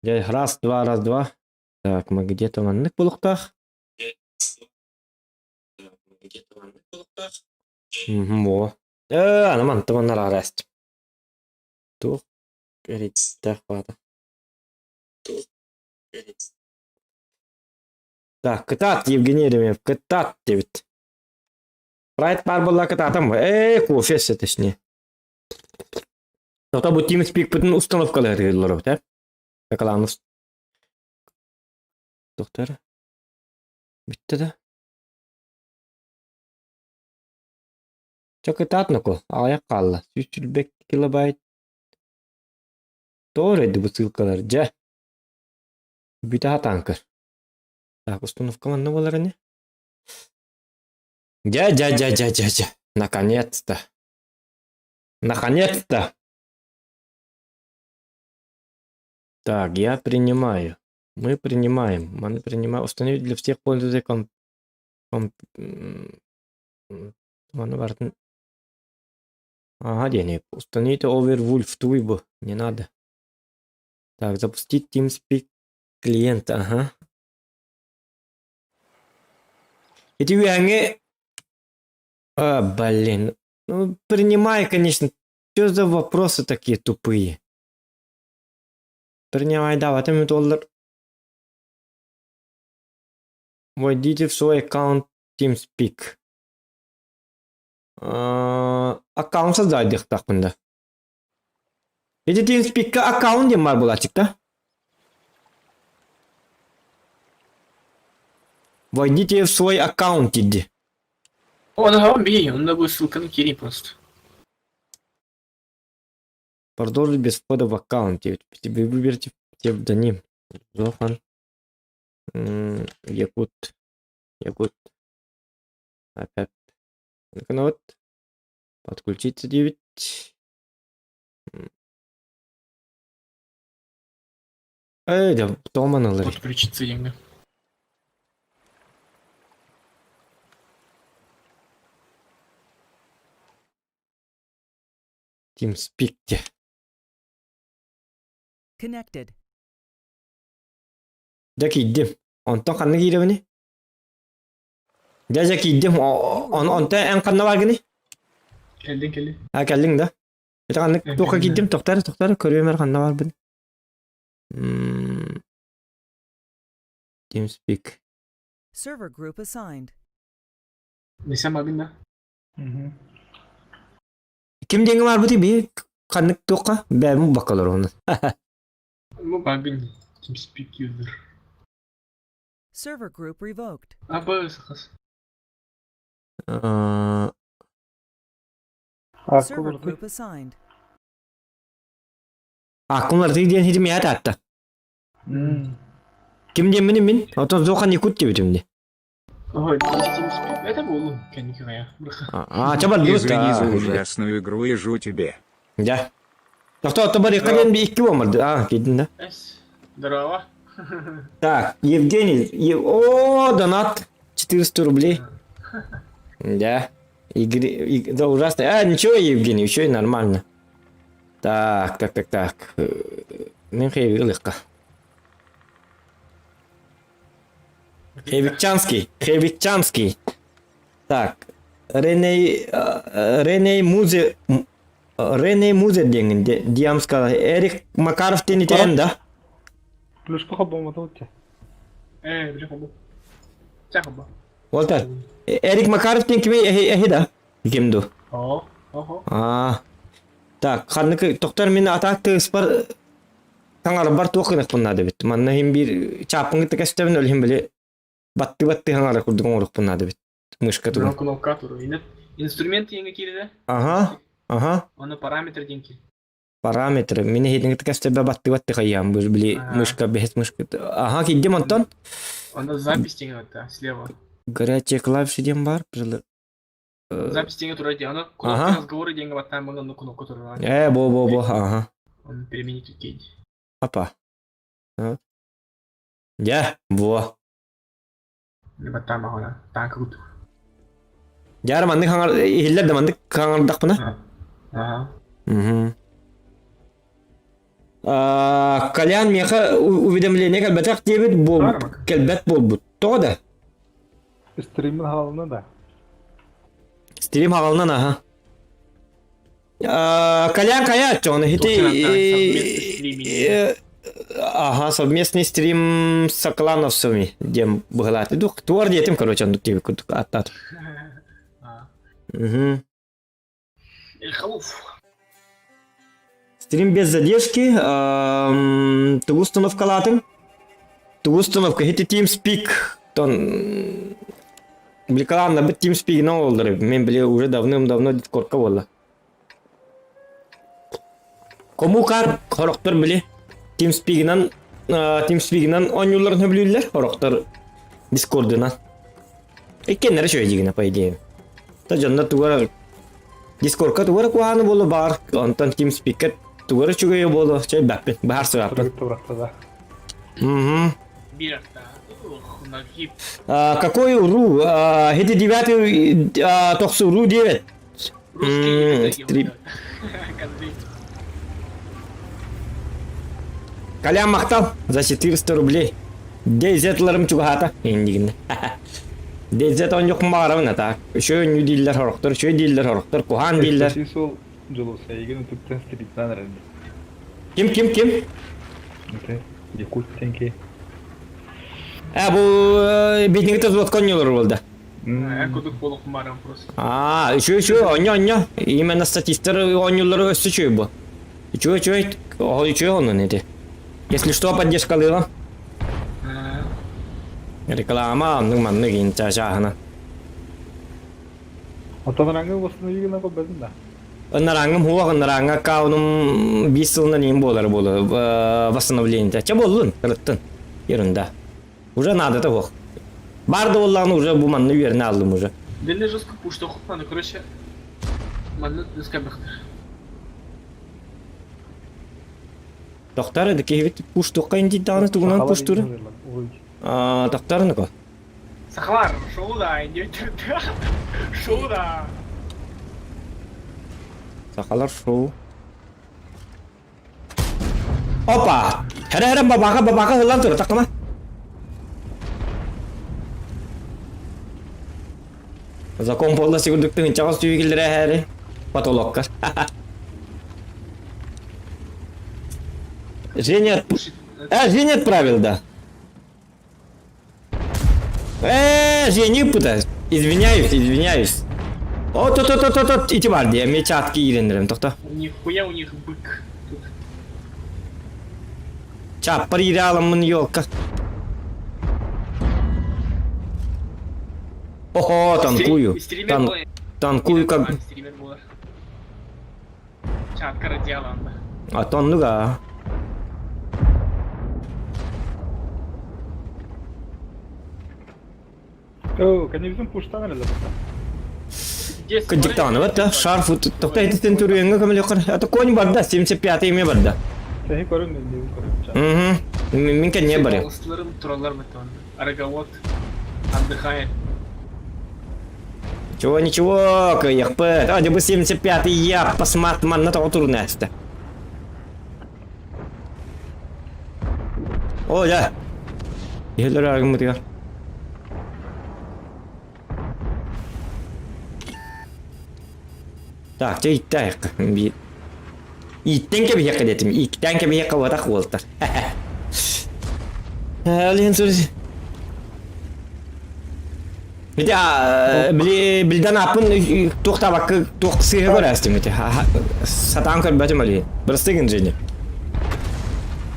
Дьэ, раз, два, раз, два. Так, мы где-то маннык булуктаах. Мгм, во. Э, аны манты маннар араст. Туох эриттэх баата. Так, кытаат, Евгений Еремеев, кытаат диэбит. Прайд баар буолла кытаатам. Э, кофе өссө точнее. Тота бу TeamSpeak-пытын установкалыыр э? Рекламус. Доктор. Бүттэ да. Чэ кытаат ноко, аҕыйах хаалла. 140 килобайт. Тоҕо эрэйди бу ссылкалар, дьэ. Бүтэ сатаан көр. Так, установка манна буолар ини. Дьэ, дьэ, дьэ, дьэ, дьэ, дьэ. Наконец-то. Наконец-то. Так, я принимаю. Мы принимаем. Мы принимаем. Установить для всех пользователей комп... комп... Маны барытын... Ага, диэн Установите Overwolf туй бу. Не надо. Так, запустить TeamSpeak клиент, ага. Эти үөһэҥҥи... А, блин. Ну, принимай, конечно. Что за вопросы такие тупые? Принимай, да, в этом доллар. Войдите в свой аккаунт TeamSpeak. Аккаунт создай диэхтаахпын да. Ити TeamSpeak-ка аккаунт диэн баар буолааччык да? Войдите в свой аккаунт диди. Он ага, бей, он на ссылка на Кири просто. Продолжить без входа в аккаунт. Вы выберите псевдоним. Зохан. Якут. Якут. Опять. Ну вот. Подключиться 9. Эй, да, тома ылар. Подключиться деньги. TeamSpeak де. Connected. Дьэ киирдим. Онтон ханна киирэбиний? Дьэ дьэ киирдим. Онтон эн ханна бааргыный? Кэллиҥ кэллиҥ. А кэллиҥ да? Ити ханнык туохха киирдим? Тохтоор, тохтоор, көрүөм эрэ ханна баарбын. TeamSpeak. Server group assigned. Несем бабин да? Ким диэҥҥэ баарбытый биһи ханнык туохха? Бэйэм баккалар оны. Ну, бабин TeamSpeak user. Server group revoked. А, сахас. Server group assigned. Аккумулятор диэн хитим яат аатта. Ким диэммин мин? Отон Зохан Якут диэбитим дии. Ой, TeamSpeak. Это было, конечно, А, чабар Извини за ужасную игру и жу тебе. Да. Тохто ото барыхха диэн би икки буомарды. А, киирдин да. Здорово. Так, Евгений, о, донат 400 рублей. Да. Игры, да ужасно. А, ничего, Евгений, еще и нормально. Так, так, так, так. Мен хейвик Хейвикчанский, Хейвикчанский. Так, Реней, Реней Музе, Реней Музе диэҥин Диамска Эрик Макаров диэн итэн да? Плюска хоббоматут. Э, били хоббо. Ча хоббо. Уолтар, Эрик Макаров диэн кими эһи да? Ким ду? О, охо. А, так, ханнык токтор мин атаак тыыспар таҥарбар туох гынахпын наада эбит. Манна иһин биир чааппын кытта кэстэбин, ол иһин били батты-батты хаҥара курдук оҥоруохпун наада эбит. Мышка тугун. Кнопка туру. Инструмент диэҥҥэ киирдэ. Ага, ага. Ону параметр диэн киир. Параметры. Мин иһитин кытта кэстэбэ батты-батты хайаан били мышка бэһис мышка. Ага, киирдим онтон. Ону запись диэҥҥэ батта, слева. Горячие клавиши диэн баар. Запись диэҥҥэ турар дии. Ону кнопка разговоры диэҥҥэ баттаан буолан ону кнопка турар. Э, бо-бо-бо, ага. Он переменить кейт. Апа. Дьэ, буо. Баттаан баҕана, таанка курдук. Дьэ, маннык хаҥар иһиллэр да маннык хаҥардахпына. Ага. Угу. Колян миэхэ уведомление кэлбэтэх диэбит буол кэлбэт буолбут. Тоҕо да? Стримин хаалына да. Стрим хаалынан аха. Колян хайа отчоҕуна ити Ага, совместный стрим с Соклановцами диэн быһалааты. Туор диэтим, короче, оннук диэбит курдук ааттаатым. Угу. Эльхалуф. Стрим без задержки. Тугу установкалаатыҥ? Тугу установка? Ити TeamSpeak. Тон Бликалааннарбыт TeamSpeak-инэн олордор. Мен били уже давным-давно Дискордка буолла. Кому-кар хорохтор били TeamSpeak-инэн TeamSpeak-инэн оонньуулларын сөбүлүүллэр, хорохтор Дискордунан. Иккиэннэрэ үчүгэй дьигинэ, по идее. Та дьонно тугара Дискордка тугара куһааны буолу баар, онтон TeamSpeak-ка тугара үчүгэйэ буолу, чэй баппын, баһар сыраппын. Угу. А, какой РУ? А, это девятый, а, тохсу РУ 9. Русский. Колян махтал за 400 рублей. DZ-ларым чугаһаата иннигинэ. DZ онньукпун баҕарабын а так. Үчүгэй өнньүү дииллэр сорохтор, үчүгэй дииллэр сорохтор, куһаан дииллэр. Эстэтии суол Дьулусайгын үтүктэн стритынан эрэллэр. Ким ким ким? Это Якут тенки. Э бу битниги разводка онньолор буолда. Кудук буолук баран просто. Аа, үчүгэй үчүгэй онньо онньо. Именно статистар оонньууллары өссө үчүгэй бу. Үчүгэй үчүгэй, үчүгэй оннун ити. Если что, поддержкалыыҕа. Реклама оннук маннык инча чааһына. Оттон араҥҥа восстановигына көрбөтүн да? Ынарааҥҥым хуох, ынарааҥҥа аккаунум биир сылынан иин буолар буолу восстановление. Чэ буоллун, кырыттын. Ерунда. Уже наадата суох. Баар да буоллаҕына уже бу манна үөрэнэ аллым уже. Дэнэ жестко пушта хуппаны, короче, манна дискабыхтар. Тохтар киһибит пуштуохха индийдаҕына тугунан пуштуур? Тохтар ныко. Сахалар, шоу да, шоу да. Сахалар шоу. Опа! Хәрэ хәрэ бабака бабака ылан тур такма. Закон полностью курдук тыһынчаҕас түйгиллэрэ эһээри потолокка. Женя, а, Женя отправил, да. Э, Женя пыта. Извиняюсь, извиняюсь. О, то то то то то ити бар дии, эмиэ чатки ииреннэрим, тохто. Нихуя у них бык тут. Чаппар иирэ аламмын елка. Охо, танкую. Тан, танкую как... Чаткара дьиаланна. А тоннуга. Оо, кэннибитин пуштан эрэллэр. Кыдьыктаҕына да шарф тохто этитин түрүөҥҥэ көмөлөхөр. А то конь барда, 75 имя барда. Сәһи көрүн мен диэн көрүн. Угу. Мин кэнниэ барыам. Ыстыларым тураллар бытон. Арыгавод отдыхает. Чего ничего, кыйыхпыт. А, бу 75 я посмат манна тоҕо турунааста. О, да. Иһэлэр аргыммытыгар. Так, чэ иттэ биир. Ииттэн кэбиһиэххэ диэтим. Ииктээн кэбиһиэххэ уотах уолтар. Ол иһин сур Ити били билден аппын туох табакка туох сыыһа көрөөстүм ити. Сатаан көрбөтүм ол иһин. Бырастыы Женя.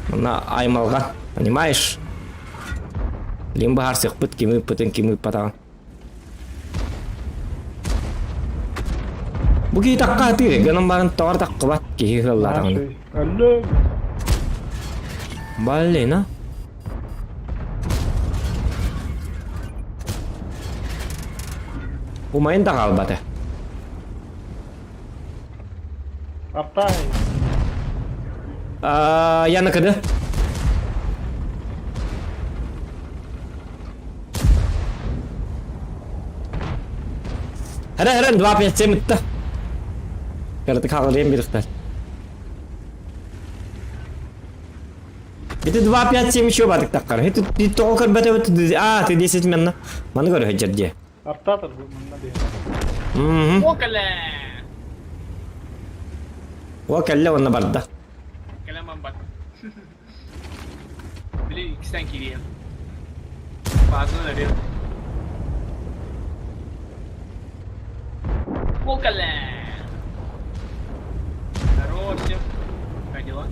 Мына аймалҕан, понимаешь? Лим баһарсыахпыт ким ыыппытын ким ыыппатаҕын. Бу киһи такка атыыр, гынан баран тоҕор таккыбат киһи ыаллаатаҕына. Өллөм. Блин, а? Умайын да хаалбата. Аптай. Яна кыды. Хара хара 2 5 7 ытта. Кыраты хааларыйан бирихтар. Это 2, 5, 7 еще батык таққар. Это ты тоҕо көрбөтөбүт. А, ты 10 менна. Маны көрө сылдьар дии. Артатор бу манна биһиги. Мгм. О, кэлэ! О, кэллэ уонна барда. Кэлэн барбат. Били иккистэн киириэм. Баазаны өлөрүөм. О, кэлэ! Здорово всем. Как дела?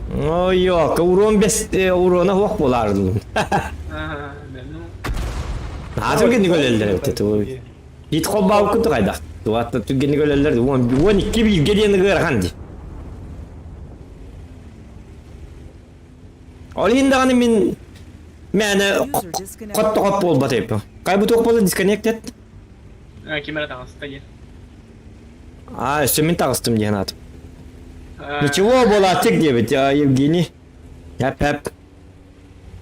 Ой, ёка, урон без урона хуох буолаардым. Ага, да ну. Аатын кэнник өлөллөр эбит этэ. Ит холбаабыккын хайдах? Туатта түгэнник өлөллөр. 12 бииргэ диэн ыарахан дии. Ол иһин даҕаны мин мээнэ User disconnected. хот-хот буолбат эбиппин. Хайбыт туох буолла disconnected? Ким эрэ таҕыста диэн. А, өссө мин таҕыстым диэн аатым. Ничего буолааччык диэбит Евгений. Хэп-хэп.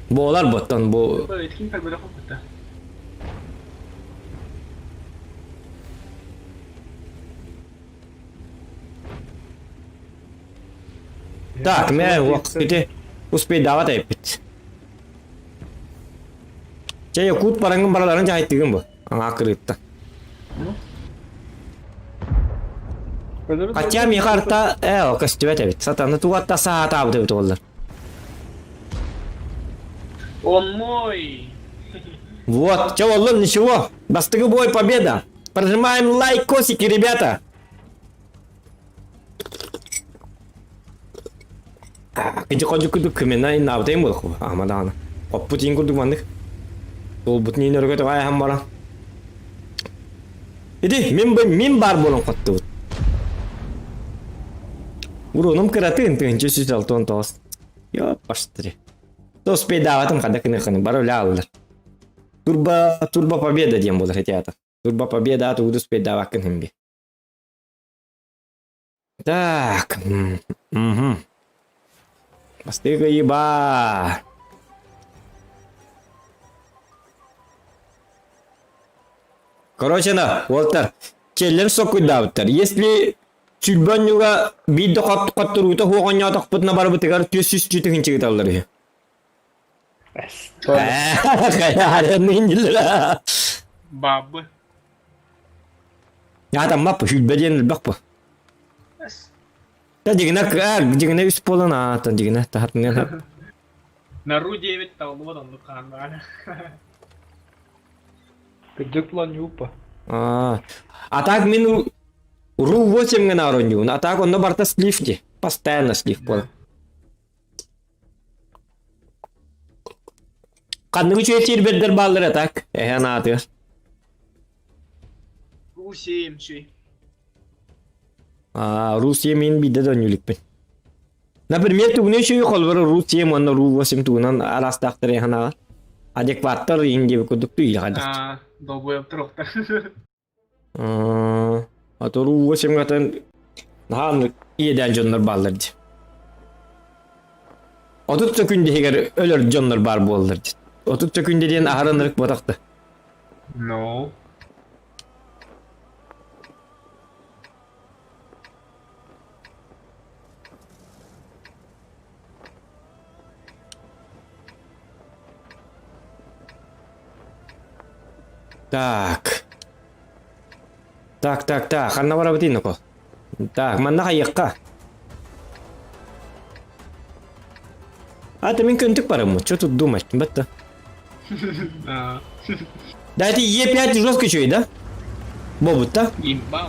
Буолар боттон бу Ким көрбөтөх кытта. Так, мэ ити успейдаабат эппит. Чэ, якут бараҥын бараларын дьаһайттыгын бу. Аңаа кырыытта. Хотя миэхэ арта ээ көстүбэт эбит. Сатаны тугатта саатаабыт эбит оллар. Он мой! Вот, чё, Оллон, ничего. Бастыгы бой, победа. Прожимаем лайкосики, ребята. Кыдьы ходьу кудук кымена иннаабытайым буолах ама даҕаны. Хоппут иин курдук маннык. Туолбут иин өргө тоҕайаһан баран. Ити мин мин баар буолан хоттубут. Уруунум кыратын 1169. Ёппаштыри. Успейдаабатым хада кыныхыны бары үлэ аллар. Турбо Турбо Победа диэн буолар ити аата. Турбо Победа аата уду успейдаабаккын химби. Так. Угу. Бастыга еба. Короче, на, уолтар, челлер сокуйдаабыттар. Если сүлбөнньуга биир да хотторуута суох оонньоотохпутуна барыбытыгар түс сүс түтүһүн чыгыталлар үһү. Бабы. Атаммап сүлбэ диэн элбэх бу. Та дигинэ дигинэ үс буолан аата дигинэ таһатынган На Ру-9 таллыбат оннук хаан баҕана. Кырдьык план юпа. А так мин Ру-8 гына оронньугун, а так онно барта слив ди. Постоянно слив буолар. Ханнык үчүгэй сиэрбэрдэр бааллар так? Эһэ анаатыгар. Ру-7 үчүгэй. А, Ру-7 мин биирдэ да оонньуу Например, тугуна үчүгэй холборо Ру-7 уонна Ру-8 тугунан араастаахтар эһэ Адекваттар иһин диэбит курдук түйэ хайдах. А, долбоеб туруктар. А то Ру-8 гатын наһаа иэдээн дьоннор бааллар дии. 30 сөкүндэ иһигэр өлөр дьоннор баар буоллар дии. 30 сөкүндэ диэн аһарын ырык буотахта. No. Так. Так, так, так. Ханна барабытын око. Так, манна хайыахха. А, ты мин көнтүк бараммын. Что тут думать? Бетта. А, Да, это Е5 жестко еще и, да? Бобут, да? Имба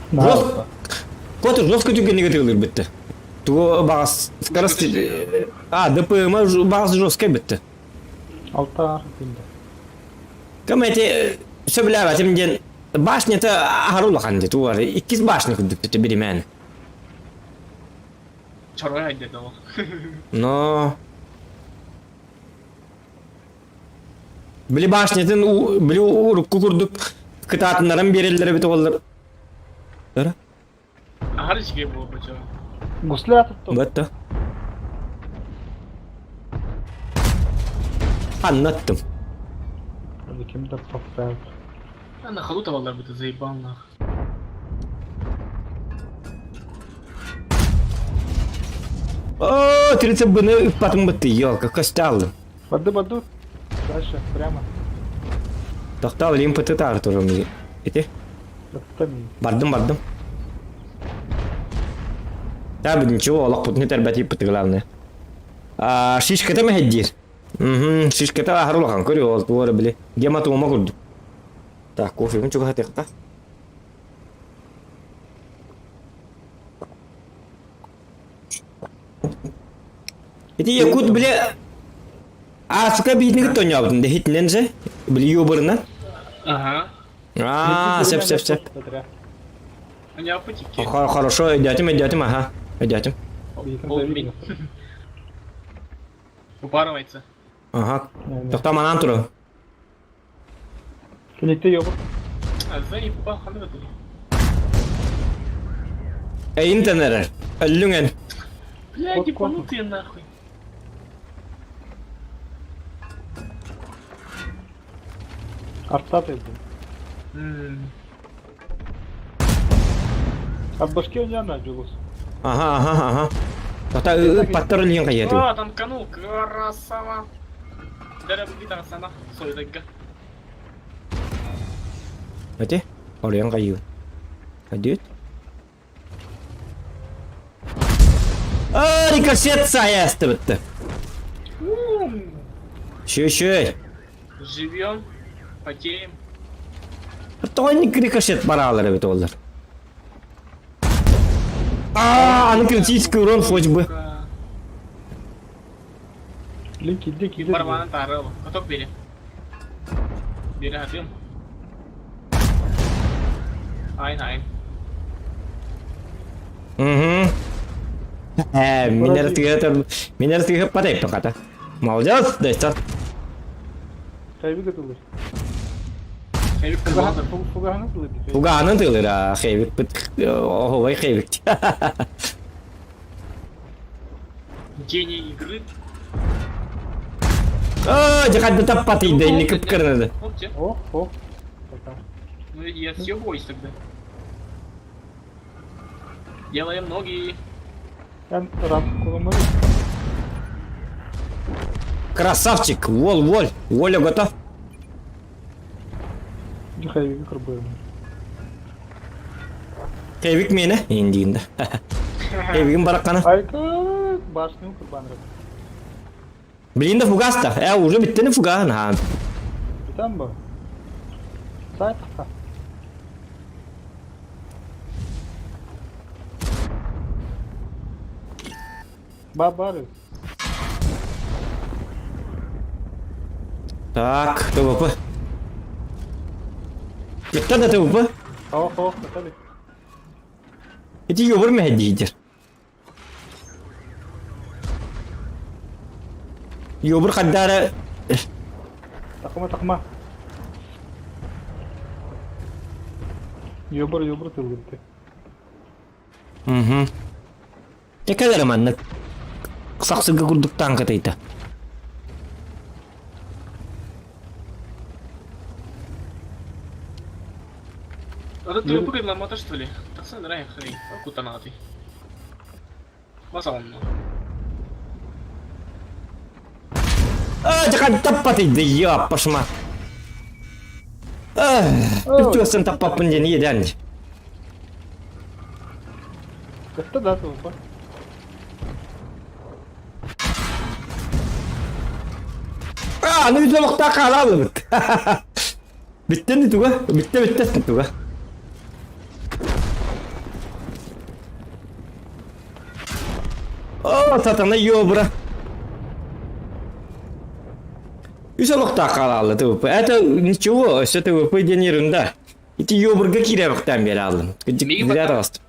вот. Жестко. Кот жестко түгенеге тыгылыр бітті. Туго бағас скорость... А, ДПМ бағас жестко бітті. Алта архитинде. Кім эти сөбіләбәтім ден башня-то аһар улахан ди туар иккис башня курдук битте биримээн. Чорой айдет ол. Но били башнятын били урукку курдук кытаатыннаран биэрэллэрэ бит оллар. Аһар ичиге буолбучу. Гусля тут. Бытта. Аннаттым. Ким-то поставил. А на ходу табаллар быты заебал нах. О, 30 быны ыппатым бытты, елка, костялым. Барды барды. Дальше, прямо. Тохтал, илин пыты таар турум. Ити. Там. Бардым, бардым. Да, ничего, олох путны тербәти пыты главное. А, шишката мэһэддиир. Угу, шишката аһар улахан көрү ол туора били. Гематома курдук. Так, кофе чугаһатыахха. Ити якут бile Африка биитин тоньообутун да хитинен же били юбырынан. Ага. А, сөп сөп сөп. Хорошо, өйдөөтүм, өйдөөтүм, аха. Өйдөөтүм. Упарывается. Ага. Тоқта манан туру. Кенекте йобур. А, заебал, ханды да Эйин тенерер. Өллүңен. Бля, ебанутые нахуй. Артат эди. От башки у меня Джулус. Ага, ага, ага. Тоқта паттар өлген қайету. А, танканул, красава. Даже гитара сана, сойдагга. Өте, орыян қайю. Адют. А, рикошет саясты бітті. Шөй, шөй. Живем, потеем. Тоғайны рикошет баралар бит олар. А, аны критический урон хоть бы. Линк иди, иди. Барабаны тарыл. Каток бери. Бери хатым. Айн, айн. Угу. Минер тыгы падай пока-то. Молодец, да. Хайвик атылыр. Хевик Фуганы тылыр. Фуганы тылыр, а хевик бит. Ого, хевик. Гений игры. А, дихать таппаты, да не кып кырнады. Ох, ох. Пока. Ну я съебываюсь тогда. Делаем ноги. Красавчик, вол, воль, воля готов. Хайвик кырбыйм. Хевик мені, индиинде. Хевигин бараккана. Айка башню кырбанры. Блин, да фугаста. Уже биттени фуган, ха. Битан ба. Сайт та. Ба бары. Так, ТВП. Битте да ТВП. Ох, ох, готовы. Эти ёбыр мәһәддиидер. Ёбыр хаддара Такма, такма. Ёбыр, ёбыр тылгырты. Угу. Текелер маннык. Сақсыгы курдук танка тейта. А ты ТВП ламата что ли? Так сам рай хрень. А куда надо? База он. А, жака таппаты да я пошма. Бүтөсөн таппаппын ден еден. Это да, ТВП. А, ну үтө лохта калалы бит. Биттен туга, битте битте туга. О, сатана ёбра. Үсө лохта калалы ТВП. Это ничего, все ТВП ден ерунда. Ити ёбрга кире бактан бери алдым. Зря таҕыстым.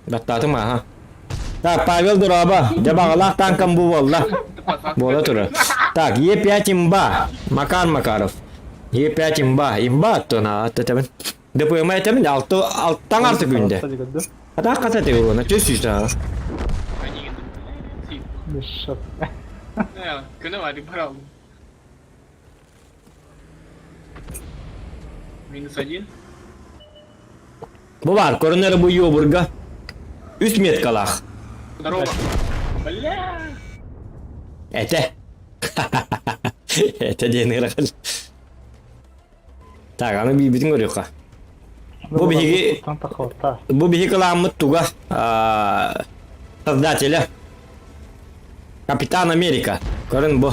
Баттатым аха. Так, Павел Дураба, дьабаҕалаах танкам бу буолла. Буола тура. Так, Е5 имба. Макар Макаров. Е5 имба. Имба аттона аттатабын. ДПМ этемин алты алттан арты күндө. Ата ката те урона чөс жүз. Мешат. Күнү бар барал. Минус один. Бу баар, көрөн эрэ бу йобурга үс меткалаах. Здорово. Бля. Этэ. Этэ диэн ыарахан. Так, аны биирбитин көрүөххэ. Бу биһиги бу биһи кылааммыт туга создателя Капитан Америка. Көрүн бу.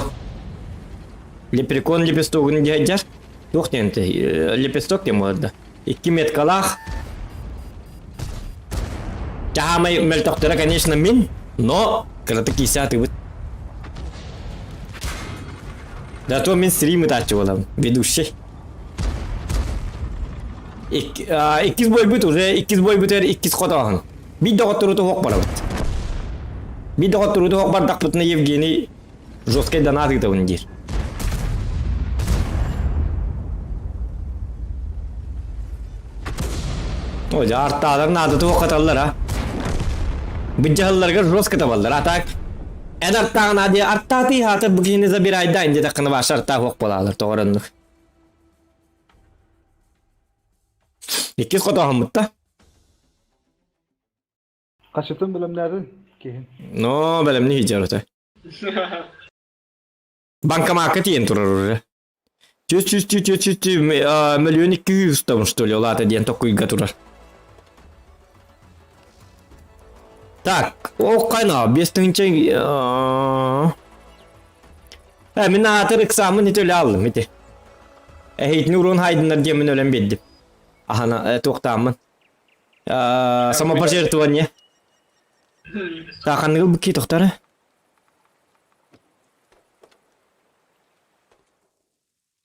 Лепрекон лепестогун диһэдьэр. Туох диэн лепесток диэн буолар Икки меткалаах. Чаһаамай мөлтөхтөрө, конечно, мин, но кыратык киирсэ атыбыт. Да то мин стрим ытааччы буолабын, ведущий. Иккис бойбут уже, иккис бойбутер иккис хотооһун. Биир доҕоттору туһуох барабыт. Биир доҕоттору туһуох бардахпытына Евгений жесткай донат ыытабын диир. О, артаалар наада туох хаталлар а. Быдьаһалларыгар жестко табаллар. А так эн артааҕын диye артаатыы хаатар бу киһини забирайда инде таккына баша артаа хуох буолаалар тоҕороннук. Иккис хотооһоммутта. Хачытын бэлэмнээтин киһин. Но бэлэмни хиджар отой. Банкомакка тиийэн турар уже. Түс түс түс түс түс түс миллион 200 там что ли улаата диэн токуйга турар. Так, о кайна, 5000 Э, мин аатыр ыксааммын ити өлө аллым ити. Эһитини уруун хайдыннар диэммин өлөн биэрдим. Ахана туохтааммын. Самопожертвование. Тааханныгыл букки тохтара.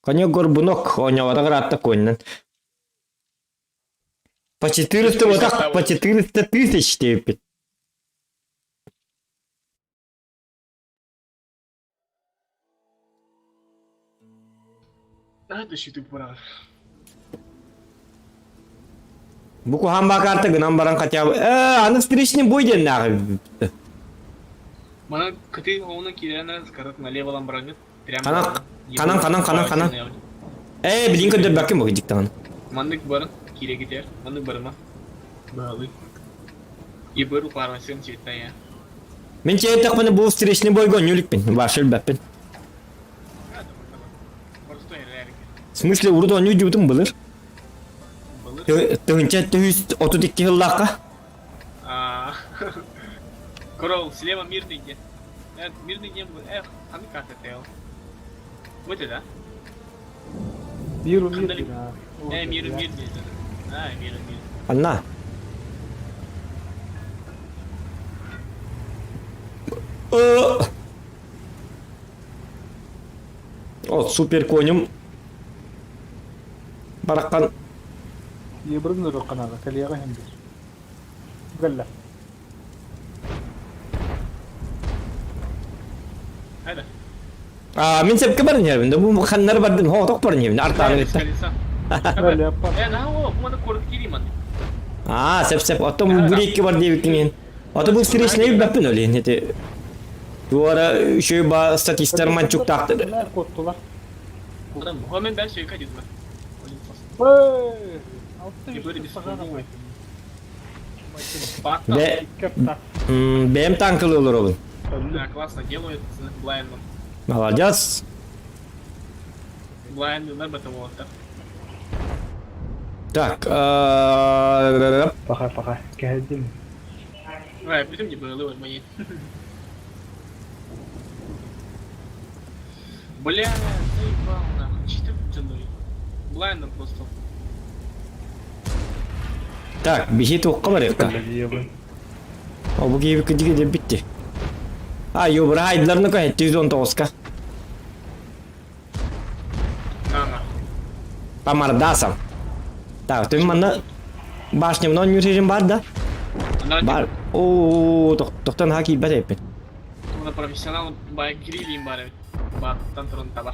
Конек горбунок, оонньообото ыраатта куоннан. По 400 вот так, по 400 тысяч диэбиппит. А, сүтүк барар. Бу куһаан баакаарта гынан баран хотя бы э аны встречный бой диэннээҕи Мана кытыы оҕуна киирэн скорот налево бараҥҥыт. Прямо Ханан ханан ханан ханан ханан. Ээ билин көрдөрбөккүн бу дьиктаҕын. Маннык барын киирэ китер. Маннык барыма. Баалы. Ибыр укарвасын цветная. Мин чэйтэхпинэ бу встречный бойго ньүлүкпүн, вообще билбэппин. В смысле урут оонньуу дьубутум былыр. Тыһынча түһүс 32 сыллаахха. Корол, слева мирный день. Мирный день был. Эх, ханы карта тел. Вот это. Миру мир. Э, миру мир А, миру мир. Анна. О, супер конем. Бараккан. Ебрын ырыкканага кэлиэҕэ иһин биир. Кэллэ. А, мин сепке барын иһэбин, да бу ханнары бардым, хоотох барын иһэбин, артааны кытта. Аа, сеп-сеп, оттон бу икки бар диэбиккин Ото бу встречный билбэппин олин ити. Туора үчүгэй ба статистар манчуктаахтар. Куоттулар. Мен бәл сүйкә дидим. Бе, бэм танкылы олоробун. Да, классно делают с Блайндом. Молодец. Блайнд бэтэ Так, Пока, пока. Кэһэдим. Ай, бүтүм не было мои. Бля, заебал нахуй. Че ты тянули? Блайндом просто. Так, биһи туохха барыахха? О, бу киһи кыдьыгы битти. А, юбра айдыларны көһөттү 119-ка. По мордасам. Так, ты манна башням но нюрежим бар да? Бар. О, тохтон ха киирбэт эппин. Туна профессионал бай кирилин бар эбит. Баттан туран табар.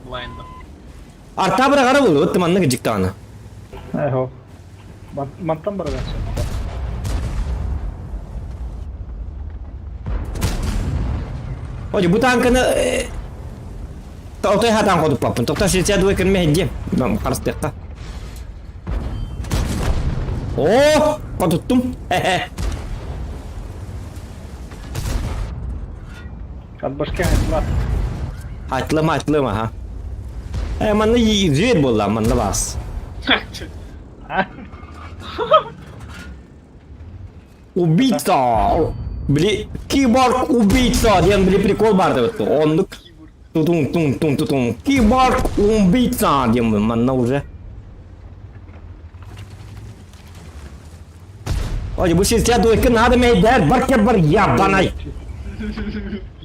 Блайнда. Арта бырагара булду, вот манна кыдьыктаҕына. Эхо. Мантан бараган Ой, бу танканы отой хатаан ходуппаппын. Тоқта 62 кірме хеддем. Қарыстыққа. О, хотуттум. От башки хайтла. Атлама, атлама, ха. Э, манна зверь буолла, манна бас. Убийца! Били, киборг убийца диэн били прикол бар деп Оннук тутун тун тун тутун киборг убийца диэн манна уже. Ой, бу сир дуйкын надо мейдер бар кер бар ябанай.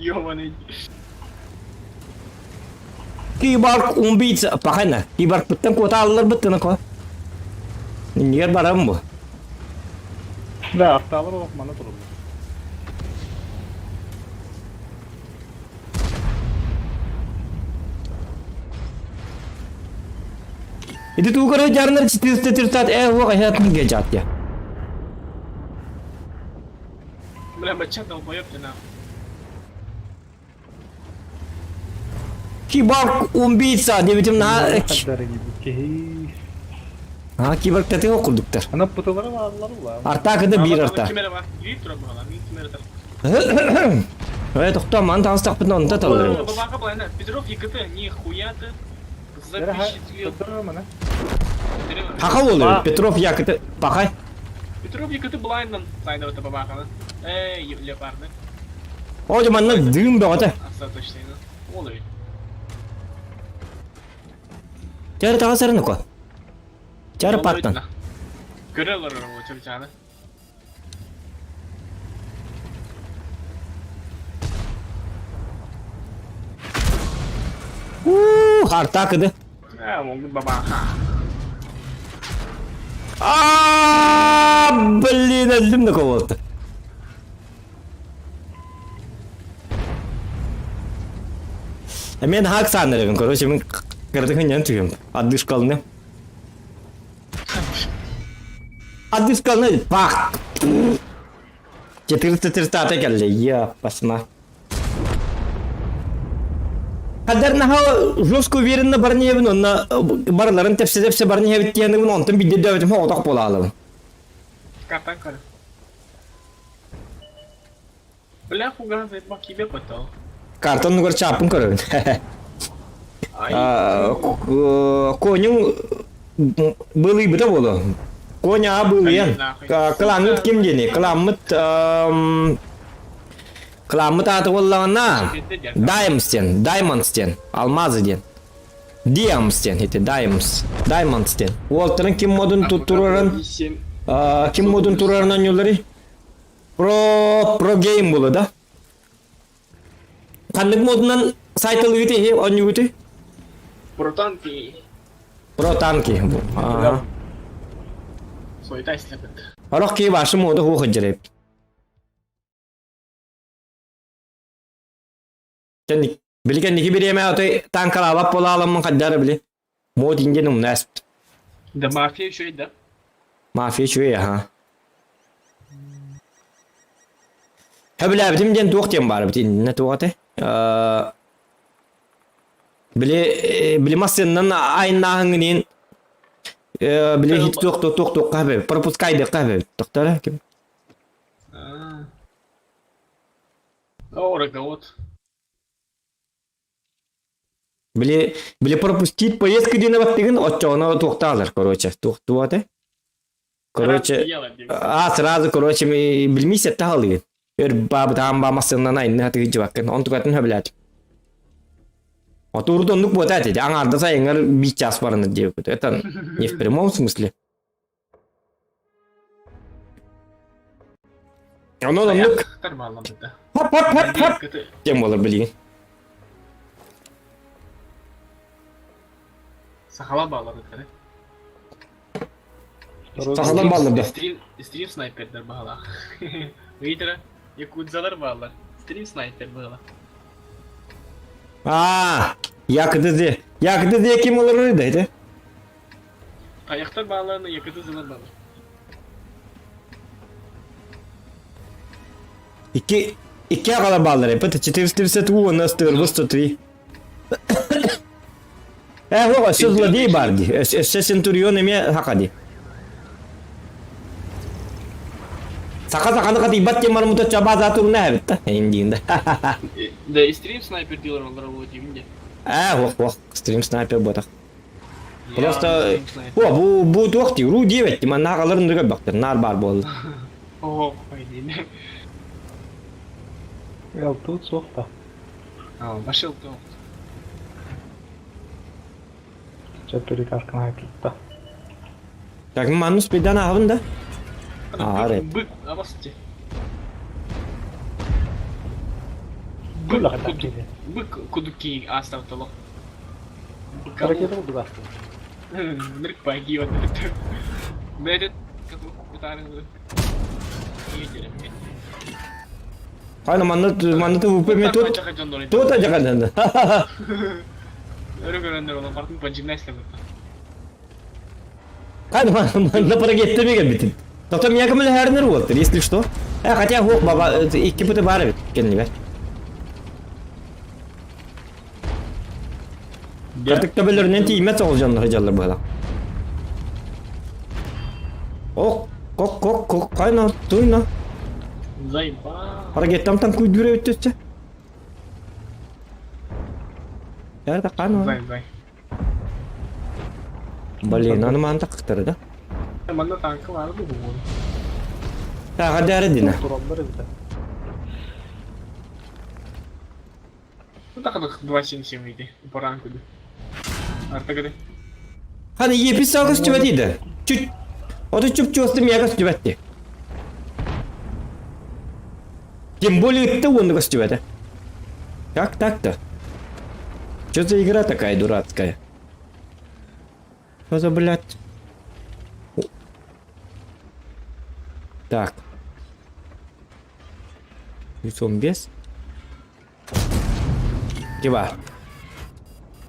Ёбаный. Киборг убийца. Пахайна. Киборг быттан куота аллар быттына ко. Нигер барам бу. Да, арталар олох мана туруллар. Ити туу көрө жарынар 430 э уоға хатын гежат я. Бля, бача долбоёб ты нахуй. Киборг убийца дебитим на А киборг таты окулдуктар. Ана пыталары баалар ула. Арта кыды бир арта. Э, тохто, ман таныстақпын онда талыр. Бабаға былайна, Петров ЕКТ, нихуя ты запечатлел. Хаха болыр, Петров ЕКТ, пахай. Петров ЕКТ блайндан сайда это бабаханы. Эй, леопарды. О, манна дым бөҕөтө. Остаточный, Олой. Чары таҕасарын ко. Чары паттан. Көрөлөр ол чырчаны. Уу, хартакыды. А, ол бабаха. А, блин, өлдүм да болду. Мен хак санырыбын, короче, мен кырдыгын түйем. Отдышкалны. Отдышкалны, пах! 430 келди, я пасма. Кадар наха жестко уверенно барнебин, онна барларын тепсе-тепсе барнебит диэнигин онтон бидде дөбүтүм оток бола алабын. Картан көр. Бля, хуган за кибе потол. Картон нугар чапын көрөбүн. Конюң былый быта болу. Коня былыян. Кыламыт ким дени? Кыламыт Кыламыт аты боллагана Даймстен, Даймондстен, алмазы ден. Диамстен, это Даймс, Даймондстен. Уолтерын ким модун туттурарын, ким модун турарын анюлары? Про, про гейм болу, да? Ханнык модунан сайтылы үте, оню үте? Про танки. Про танки. Ага. Суета слепет. Орох ки башы моду ху хыджырып. Билген ники биреме отой танкалабап бола аламын каддары били. Мод инген умнас. Да мафия еще и да. Мафия чуе, ага. Хөбүләбитим диэн туох диэн баар эбит иннинэ туох этэй били били массыыннан айыннааһыҥҥын били хит туох туох туох туохха хөбөбүт пропускайдыахха хөбөбүт тохтор ким О, вот. Били били пропустить поездку диэн баттыгын оччоҕуна туохтаалар короче туох туох этэй Короче, а сразу, короче, билмейсэ таһалыгын. Өр баабытаан баа массыыннан айынны хатыгы дьыбаккын. Он тугатын хөблэт. Отурду оннук буота этэ. Аҥаарда сайыҥар биир час бараны диэбит. Это не в прямом смысле. Онон оннук хоп хоп хоп хоп диэн буолар билигин. Сахала баалар Сахалар бааллар да. Стрим, стрим снайпердер баалар. Видите, якудзалар баалар. Стрим снайпер баалар. А, якыды якыды ким олорор да это? Таяқтар бааларына якыды зылар баалар. Икки икки аҕала бааллар это 430 у нас 103. Э, хоға, өссө злодей бар ди. Өссө Центурион эме хака ди. Саха саханы хатыйбат диэн барыммыта чабааза турна эбит да. Эйин диин да. Да, стрим снайпер дилер олар болот деймин де. А, ох, ох, стрим снайпер ботах. Просто, о, бу, бу туох дии, ру диэбэт, манна аҕаларын да көрбөхтөр, наар баар буолла. Ох, ой деймин. Эл тут суох да. Башыл туох. Чөптөрү кытта. Так, манус бедан аҕабын да? Ааре. Бык, абасты. Бык кудук. Бык кудуки астав толох. Ракета кудук Нырк паги вот это. Бэдет, как бутарын. Хайна манна манна ТВП ме тут. Тут ажаганды. Өрө көрөндөр олон бартын панжигнайслар. Хайна манна парагетте меге битин. Тоқтам якым эле хәрнер болтыр, если что. Э, хотя хук баба икки пыты бар бит кеннибер. Картык төбөлөрүнөн тииймэт соҕус дьоннор дьаллар быһыла. Ок, кок, кок, кок, кайна, туйна. Заебал. Парагеттамтан күйдүрэ өттөччө. Ярда кан Зай, зай. Блин, аны маны тақықтыры да. Манна танкы бар бу бу. Тағы дәрі дина. Тураллар эбит. Ну так 2.77 иди. Баранку ди. Артагы Ханы епис сағыз түбәт еді. Чүт. Оты чүп чуосты мияғыз түбәтті. Тем более ты он түбәті. Как так-то? Что за игра такая дурацкая? Что за, блядь? Так. Лицом без? Дева.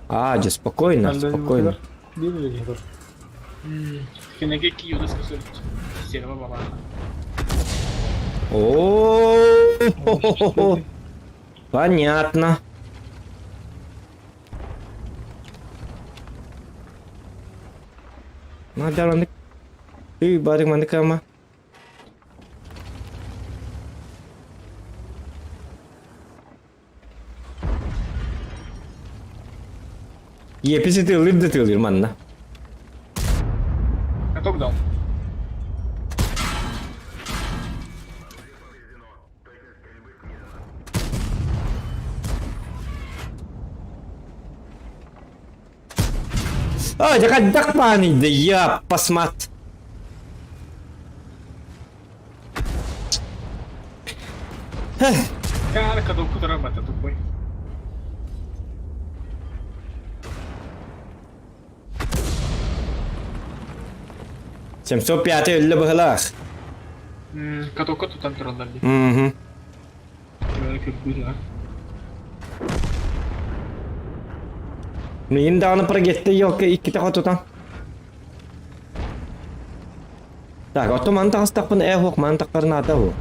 А, да спокойно, спокойно. Кенеге кию да Серва баба. О, понятно. Надо Үй, барыг мандыкама. Еписи тылыр да тылыр манна. Каток дал. А, жакадак да я посмат. Кара каток кутара тупой. 705 өллі бұғылақ. Катокка тутан тураллар ди. Угу. Мин даҕаны прогетте елка икките хотутан. Так, ото маны таҕыстахпын э хуох маны тахтарын ата ху.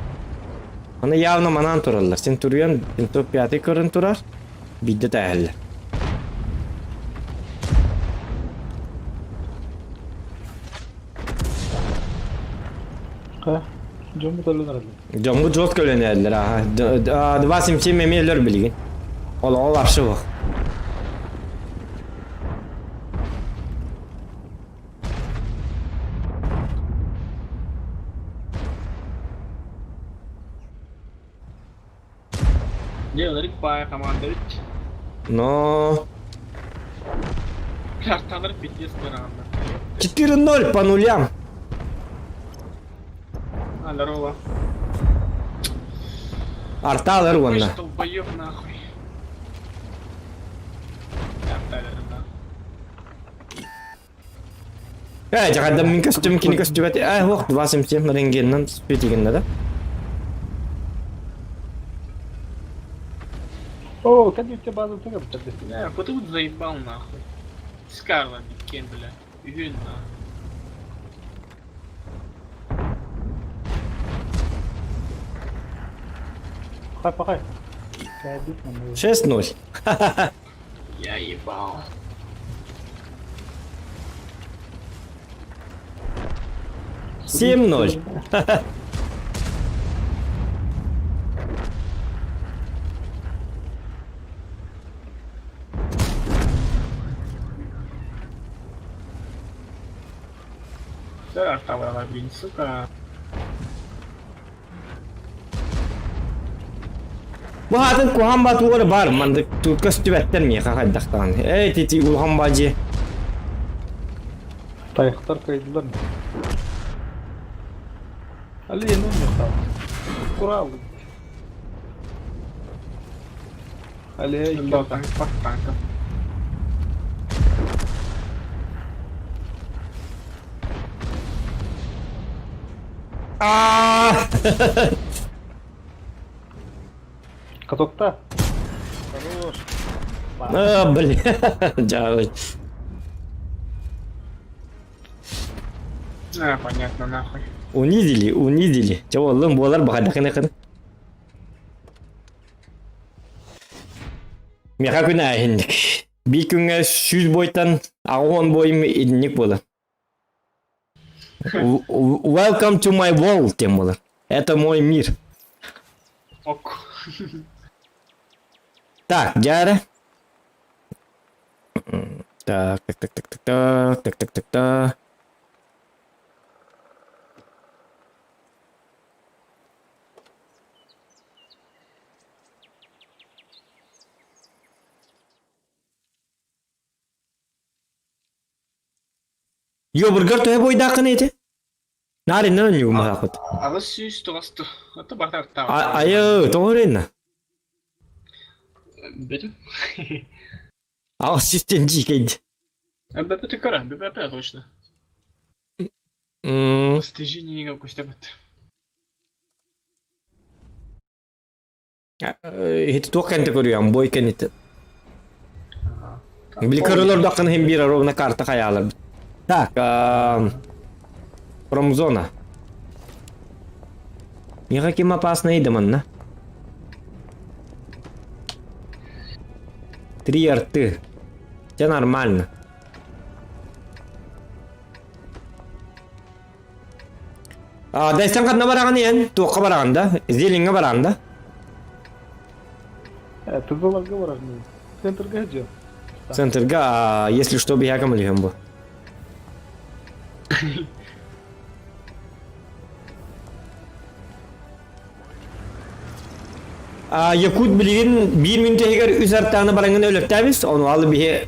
Аны явно манан тураллар. Центурион 705 көрөн турар. Бидде тәһэллэр. Ха. Дьон буталлар Дьоҥҥу дьуот көлөнөөллөр аха. 277 эмиэлэр билигин. Ол ол вообще бух. Не, олар пай команда бит. Но Карталар пиздец баранда. 4-0 по нулям. А, здорово. Арталар уонна. Долбоёб нахуй. Арталар, да. Э, жакадам мин костюм кини костюм э, ох, 277 рентгеннан спетигенне да. О, кадди те база туга биттерди. Да, потому заебал нахуй. Скарла биткен, бля. Үйін на. Хай пахай. Кадди маны. 6-0. Я ебал. 7-0. Арта блин, сука. Бу хаатын куһаҕан баатылары баар, маннык көстүбэттэр миэхэ хайдахтаҕын. Эй, тити улахан баадьы. Тайхтар кыайдылар. Али ну не Курал. Али Танк, танк. А! Катокта. Хорош. А, блин. Дьаабы. А, понятно, нахуй. Унизили, унизили. Чэ, оллун буолар баҕардахына кын. Миэхэ күн ааһинник. Биир күҥҥэ 100 бойтан 80 бойум итинник буолар. Welcome to my world диэн буолар. Это мой мир. Ок. Так, дьээрэ. Так, так, так, так, так, так, так, так, так, так. Йобургар төһө буойдааххын ити? Наар иннен онньугумаһаахпыт. 809 Ото бартар Айы, тоҕо эрэннэ? Бетим. 800 дьиикэйди. БП көрө, БП точно. Достижение көстөбөт. Ити туох кэнтэ көрүөм, бой кэннитэ. Били көрөлөр даккын хем бир ровно карта хаялар. Так, промзона. Миха ким опасный манна? Три арты. Все нормально. А, дайсан ханна бараҕын иэн? Туохха бараҕын да? Зелиҥҥэ бараҕын да? Тызыларга барар Центрга же. Центрга, а, если что, биһиэхэ мөлүһүөн бу. А, Якут билигин биир мүнтэ иһигэр үс артааны бараҥын өлөртөөбүс, ону алы биһи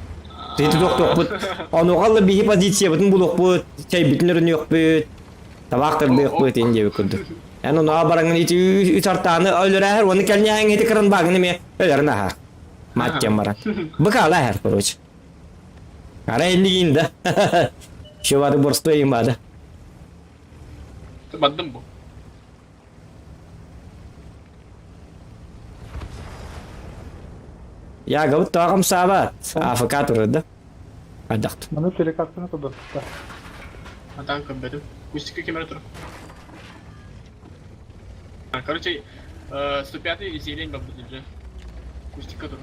Ити тохтуохпут. Онуоха биһи позициябытын булуохпут, чэйбитин өрүнүөхпүт, табаах тардыахпыт ин диэбит курдук. Эн онуоха бараҥын ити үс артааны өлөрөөһөр, уонна кэлнээһиҥ ити кыран баагын эмиэ өлөрөн аһар. Маттен баран. Быкаала аһар, короче. Ара иннигин да. Еще бады борстойым бады. Бардым бу. Я габыт тоҕом саабат. АФК турар да. Хайдахт. Маны телекартаны көрбөппүт. Атан көрбөтүм. Кустика кемере тур. Короче, 105 зелень бабыт же. Кустика тур.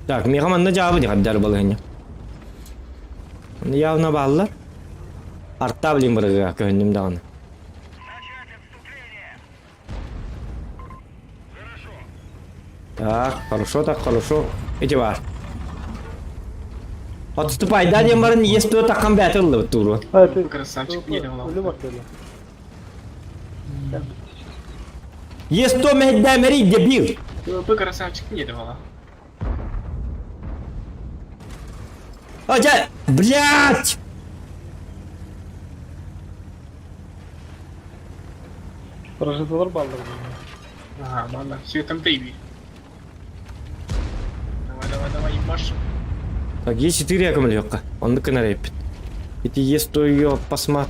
Так, миэхэ манна дьаабы дихаддар балыһынньа. Явно бааллар. Арта блин бырыга көһүннүм даҕаны. Так, хорошо, так, хорошо. Эти бар. Отступай, да диэн баран есть туо такхан бэйэтэ ыллыбыт тууру. Красавчик, не давал. Есть то мэһэйдээмэрий дебил. ПВП красавчик не давала. А, дьэ, блядь! Прожиталар баллар. Ага, ладно, все там ты Давай, давай, давай, ебашь. Так, Е4 көмөлүөххэ. Оннук гынар эппит. Ити Е100 посмат.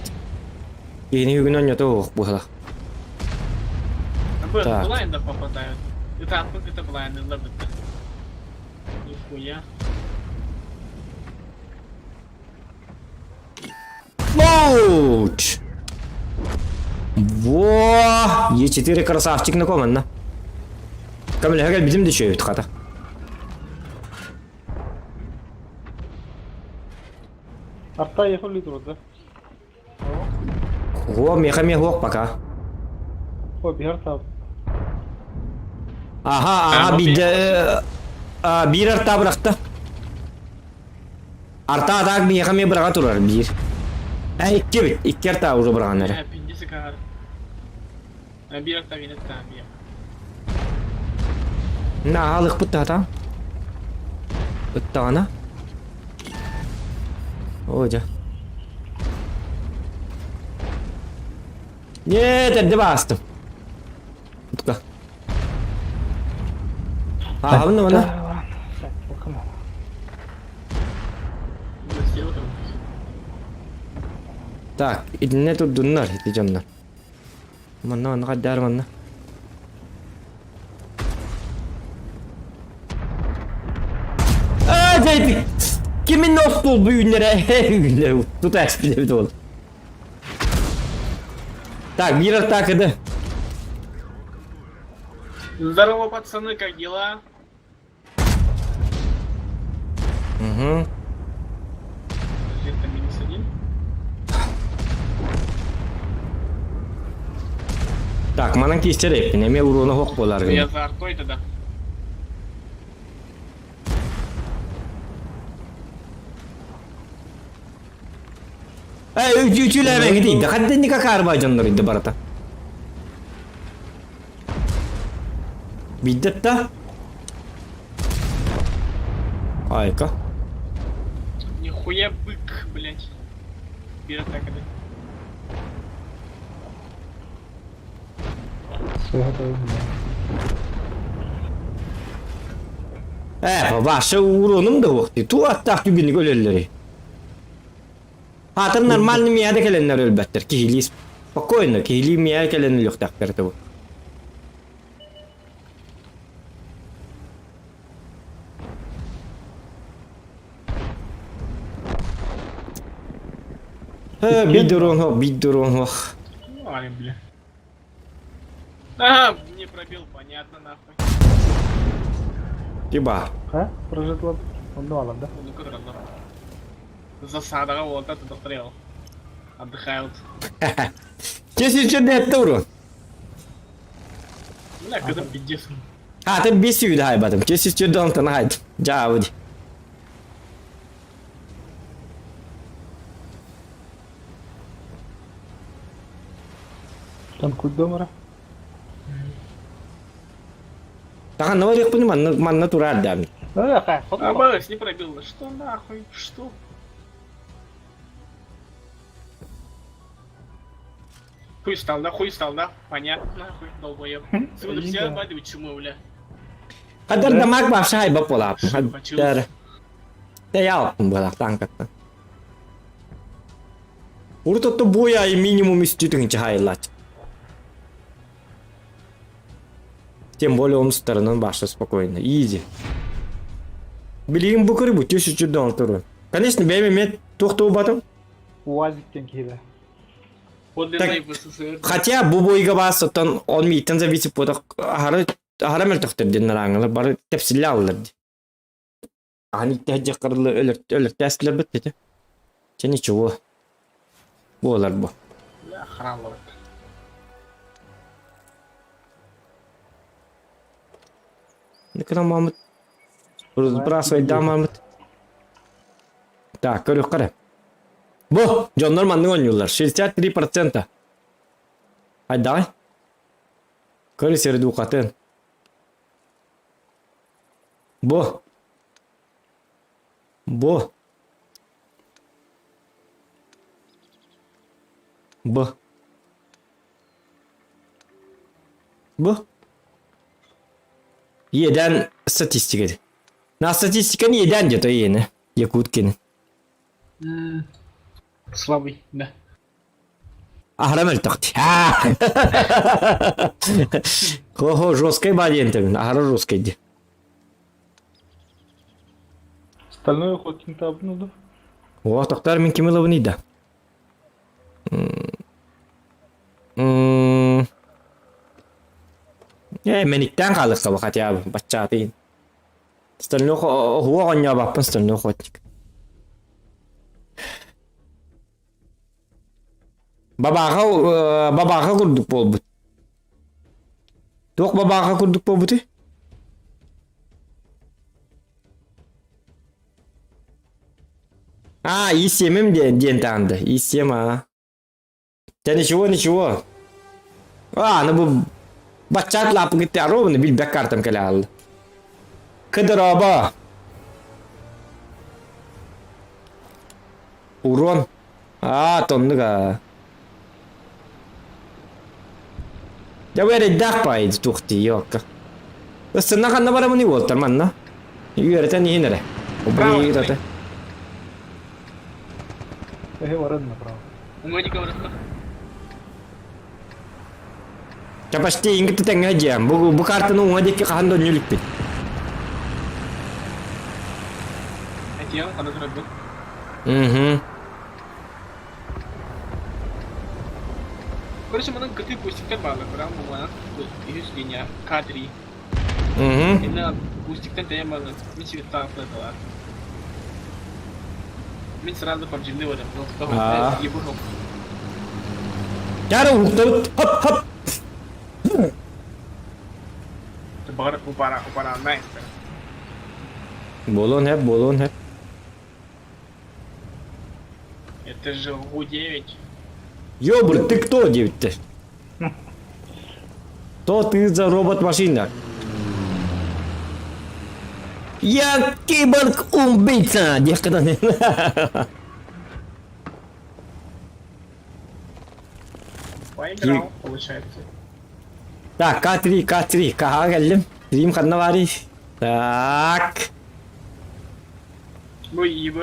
Киһини үгүн онньото уох быһалах. Так. Блайнда попадают. Это это блайнды лабыта. Нихуя. Лоуч! Во! Е4 красавчик на команда. Көмөлөһө кэлбитим да үчүгэйбит хата. Арта ехали турда. О, меха мех пока. О, бихар тап. Аха, аха, биирдэ биир арта бырахта. Арта атаак миэхэ эмиэ быраҕа турар биир. Э, икки эбит. Икки арта уже быраҕан эрэ. Э, пиндисы каар. Биир арта гинет та биир. На, аалыкпыт таата. Ыттаҕына. О, дьэ. Нет, эрдэ баастым. Утка. Ааҕабын да мана. Так, итиннэ турдуннар ити дьоннор. Манна манна хайдаар манна. Аа, дьэ, кимин остуол бу үүннэрэ үүннэрэ тута эспилэбит ол. Так, биир атакада. Здорово, пацаны, как дела? Угу. Где-то минус один. Так, манан киистэр эппин, эмиэ уруона хоқ буолар Я гына. за артой тогда. Эй, үчүлээбэҥ итийдэ, хадденника каарбай дьоннор идде барата. Биддет да? Айка. Нихуя бык, блять. Пирата когда. Ээ, баша уронум да уохти. Ту аттаах түгүнү өлөллөрүй. Аатын нормальный миэдэ кэлэннэр өлбөттөр. Киһилии спокойно, киһилии миэдэ кэлэн өлүөхтээхтэр этэ бу. Э, биир дрон, биир дрон. Ну, ай, бля. Ага, не пробил, понятно, нахуй. Тиба. А? Прожитла. Онно алан да? Ну, куда Засада, вот это дострел. Отдыхают. Кесиче туру. Бля, когда пиздец. А, ты бесью дай батым. Кесиче дон танайт. Жауди. Там кудомара. Тахан наварих пуни манна манна турар дам. Э, хай, хот. А, БС не пробил. Что нахуй? Что? Хуй стал, да? Хуй стал, да? Понятно, нахуй, долбоеб. Сука, все обманывают чумы, бля. Хадар дамаг башай баполап. Хадар. Те ялпын балак танкатта. Уртотто буя и минимум үстүтүн чахайлат. Тем более он стороны баша спокойно. Изи. Билигин бу көрү бу төс үчүрдөн туру. Конечно, бэйме мет тохтоо батым. УАЗиктен киһи. Подлинный в СССР. Хотя бу бойга бас оттон он мииттен зависит поток ахары ахара мөлтөхтөр ден нараңылар бары тепсилле алылар ди. Ани тәҗе кырлы өлөр өлөр тәслер битте. Че ничего. Болар бу. Бля, храм ловит. Никна мамыт. Сбрасывай да мамыт. Так, көрү кара. Бу, дьоннор маннык оонньууллар. 63%. Ай, давай. Көрү сердуукатын. Бу. Бу. Бу. Бу. Иэдээн статистика. На статистиканы иэдээн диэтэ иэнэ. Якуткин. Слабый, да. Аһара мөлтөхтү. Хо-хо, жесткай ба диэн Аһара жесткай ди. Стальной охотник табну да? О, тохтар мин ким ылабын да. Э, мениктен хаалыкка бу хотя бы баччаатын. Стальной хуа оонньообаппын стальной охотник. Бабаха бабаха курдук буолбут. Туох бабаха курдук буолбутуй? А, И7 диэн, диэн таанды. И7, а. Да ничего, ничего. А, ну бу баччаат лаапыгытты ровно билбэк картам кэлэ хаалла. Кыдыроба. Урон. Аа, тоннук аа. Дьэ бу эрэйдээх баайы туохтии йоокка. Ыстынна ханна барамыный уолтар манна? Үөрэтэн иһин эрэ. Право, Убуйи Эһи баран направо. Уҥа говорит. Ча почти иҥкити тэҥҥэ дьиэм. Бу, бу картаны уҥа диэки хаһан да үнньүлүкпүт. Этиэм, ханна турарбын. Угу. Короче, манан кытыы кустиктар бааллар, прям буквально үһүс линия, К3. Угу. Инна кустиктан тэйэн бааллар, мин цветтаах флеталар. Мин сразу PUBG-ны барым, Аа. ебухом. Чара уһуктабыт. Хоп, хоп. Бар упара, упара, найс. Буолуон сөп, буолуон сөп. Это же ГУ-9. Ёбр, ты кто диэбиттэр. То ты за робот-машина. Я киборг-убийца! Диэххэ Поиграл, получается. Так, К3, К3, Каһа кэллим. Трим ханна баарый? Так. Ну, ИБ,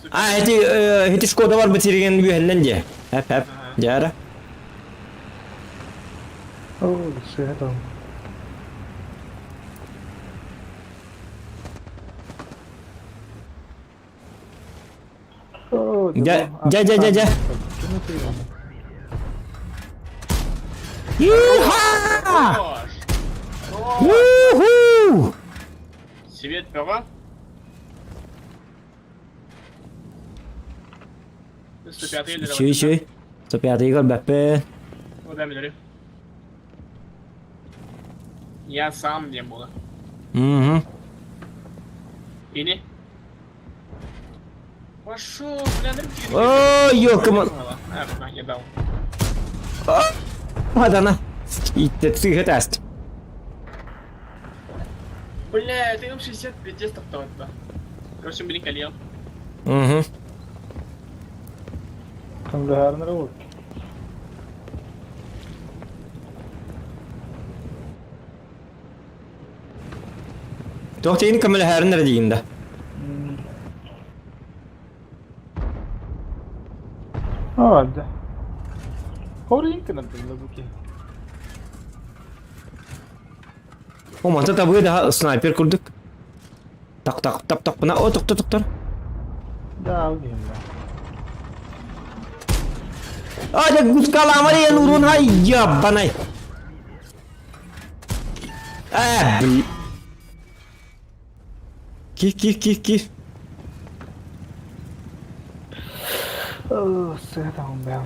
супер. А, эти, эти Шкода бар битирген үһэннэн дии. Хэп, хэп. Дьара. О, сыһа там. О, Дьэ, дьэ, дьэ, дьэ, дьэ. Иха! Хорош! Хорош! Уху! Свет пера. 105 или Үчүй, үчүй. 105 көрбөппүн. Вот дай мне Я сам не было. Угу. Или? Пошел, бля, наркотики. Ой, ёкаман. А, пока, я дал. Адана. Итте цыга тест. Бля, это М60 пиздец топтал да. Короче, блин, кальян. Угу. Там гагарный робот. Туох тиини көмөлөһөөрүн эрэ диигин да. А, да. Хоринка на буки. О, манта табыы да снайпер курдук. Так так тап так мына о тохто тохтор. Да, убьем, да. А, дьэ гускалаамар урун ай ябанай. Э, блин. Ких ких ких ких. О, сыһа там бэл.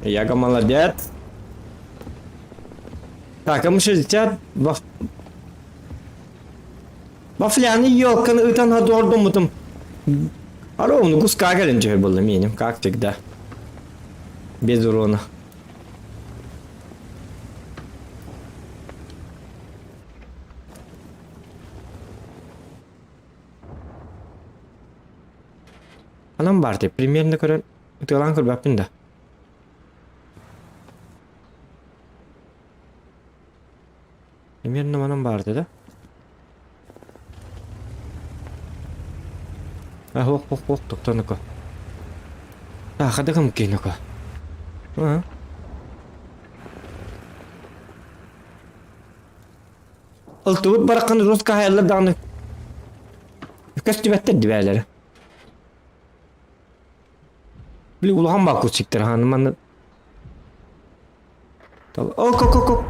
Яга молодец. Так, а мы 60 во... Вафляны елканы ытан хадуордуммутум. А ровно куска кэлэн түһэр буолла миэним, как всегда. Без урона. Анам бар деп, примерно көрөн, ытыалаан көрбөппүн да. Примерно манан барды да. А, ох, ох, ох, токтоноко. А, хадагам киноко. А. Ылтыбыт бараккан руска хайаллар даҕаны көстүбэттэр дибээлэрэ. Били улахан бааккутсиктар хааны манна Ок ок ок ок.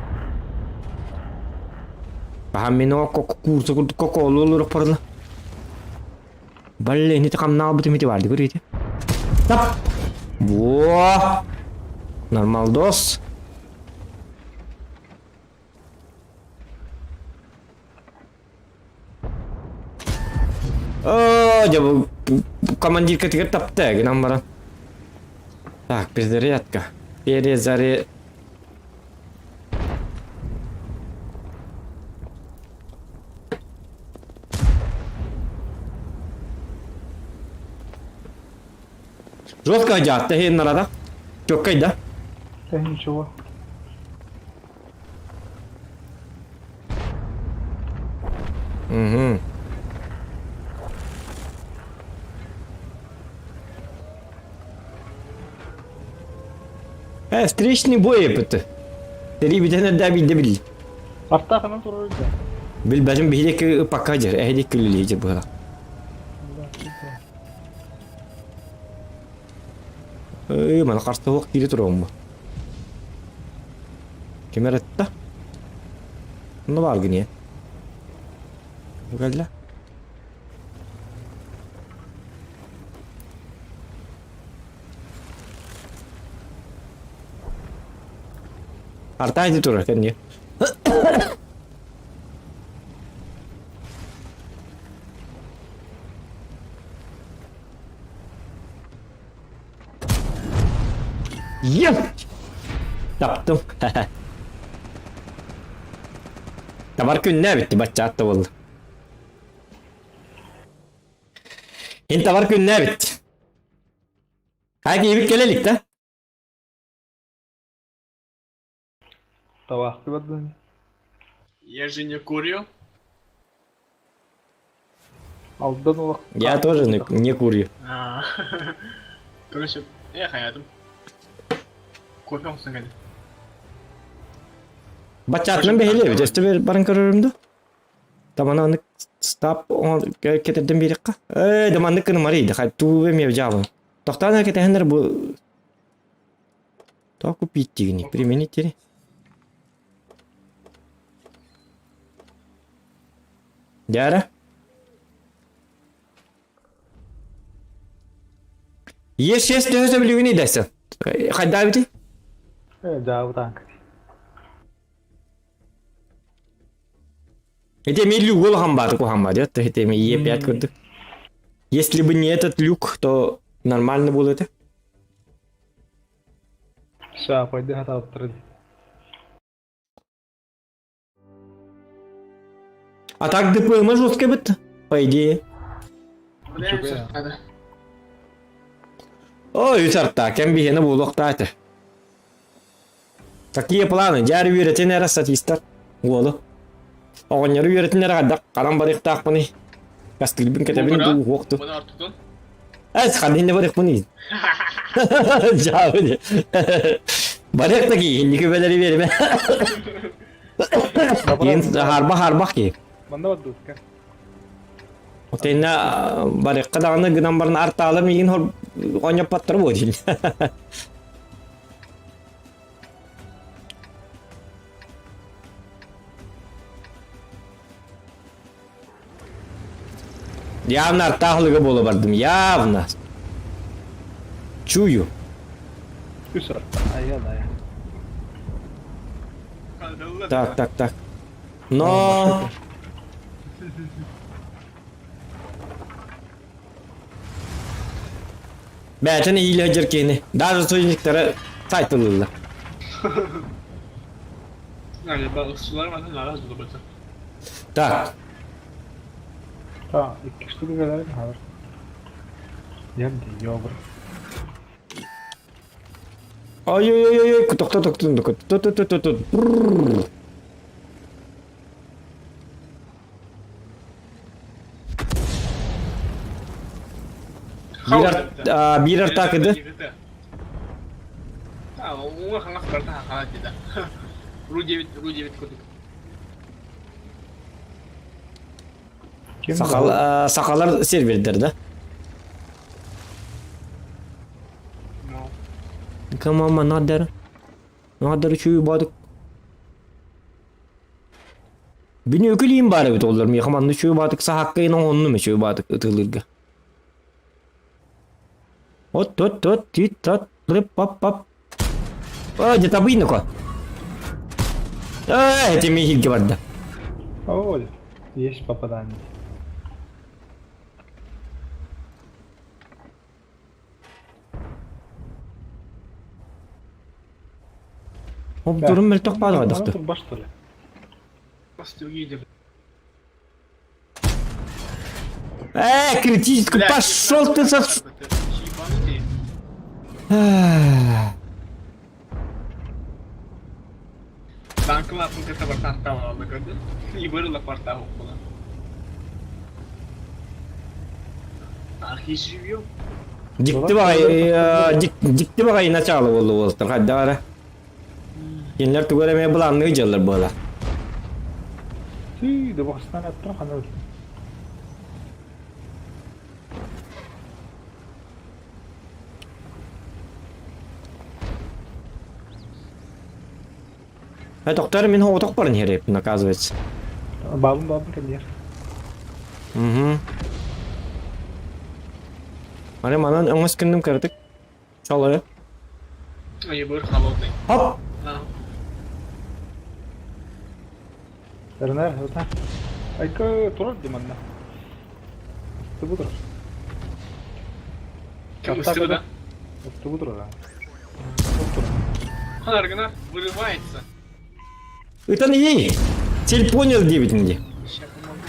Баһан мин ок ок куурса курдук кокоолу олоруох барла. Балле ини хамнаабытым ити баарды көрү ити. Тап. Во! Нормалдос. Оо, дьэ бу командиркатыгар тапта гынан баран. Так, перезарядка. Перезаря... Жестко дьаатта иһин нарада. Чоккай да. Да ничего. Угу. Э, встречный бой эппит. Тери бүтэн эрдэ биирдэ бил. Артаахынан турар да. Билбэтим биһиги пока дьэр, эһиги күлүлү быһа. Ыы, маны харса суох киири туруом бу. Ким эрэ этта? Онно баар гиние. Бу кэллэ. Артай турар кэнниэ. Еп! Таптым. Табар күннэ битти баччаатта буолла. Ин табар күннэ бит. Хай киһибит кэлэ илик да? Табаахты бардын. Я же не курю. Алдан улах. Я тоже не, не курю. А, Короче, я хаятым. Кофе оҥостон кэллим. Баччаатынан бэһилиэбит. Өстө бер баран көрөрүм ду. Тамана аны стап кетерден биэриэххэ. Ээ, да маннык гынымарый да хай туубе эмиэ дьаабын. Тохтоон кэтэһэннэр бу То купить дигини, применить дери. Дяра? Ес ес төһө сөбүлүүгүн идэсин. Хайда бити? Э, дьаабы танк. Ити эмиэ люк улахан бааты куһаҕан бааты, ити эмиэ Е5 курдук. Если бы не этот люк, то нормально было это. Все, пойди хатааттырын. А так ДПМ жесткий бит, по идее. Бля, Ой, үс арта, кэм биһиэнэ буолуохтаах этэ. Такие планы, дьээр үөрэтин эрэ статистар, уолу. Оҕонньору үөрэтин эрэ хайдах ханан барыахтаахпыный? Кастыырбын кэтэбин дуу, уох дуу. Маны ортотун. Эс, ханна барыахпыный? Дьаабы Барыах да кии, инники бэлэри биэримэ. Иин харбах-харбах кии. Манна бардыбытка. Отенна барыахха даҕаны гынан баран артаалар миигин хор оонньоппоттор буо диин. Явно артаахлыга буола бардым, явно. Чую. Үс арта. Айа да. Так, так, так. Но... Бээтин иилэ сылдьар киһини даже союзниктара сайтылыыллар. Так. Та, икки штука кэлэрин хаалар. Дьэм дии, йобур. Ой-ой-ой-ой, тохто тохто тохто Биир биир артаакыды. Сахал, сахалар сервердер да? Камама надер. Надер үчүгэй баадык. Бүнү үкүлүүм баар эбит оллор миэхэ манна үчүгэй баатык саһакка иһин оҥоһуннум үчүгэй баатык ытыылыырга. От от от тит тат плып пап пап. А, где-то быйнука. А, эти михи барда. Ой, есть попадание. Обдурун мөлтөх баалга дохту. Турбаш что ли? Э, критический, пошел ты со... Танкылар кытта бартаахтаан көрдүн. Ибырыла бартаах уккула. Архи живем. Дьикти баҕайы, дьикти баҕайы начало буолла уолаттар хайдах эрэ. Кинилэр тугу эрэ эмиэ былаанныы дьаллар буола. Тыы, да бахстан аттан ханар. Э, доктор, мин оҕотох баран иһэр оказывается. Бабын бабын кэлиэр. Угу. Аны манан өҥөс гынным кыратык. Чолы. Ебыр холодный. Хоп! Эрнер, это. Айка турар дим анна. Ыстыбы турар. Ким ыстыбы да? Ыстыбы турар. Аргана вырывается. Ытан ей! Цель понял девять Сейчас помогу.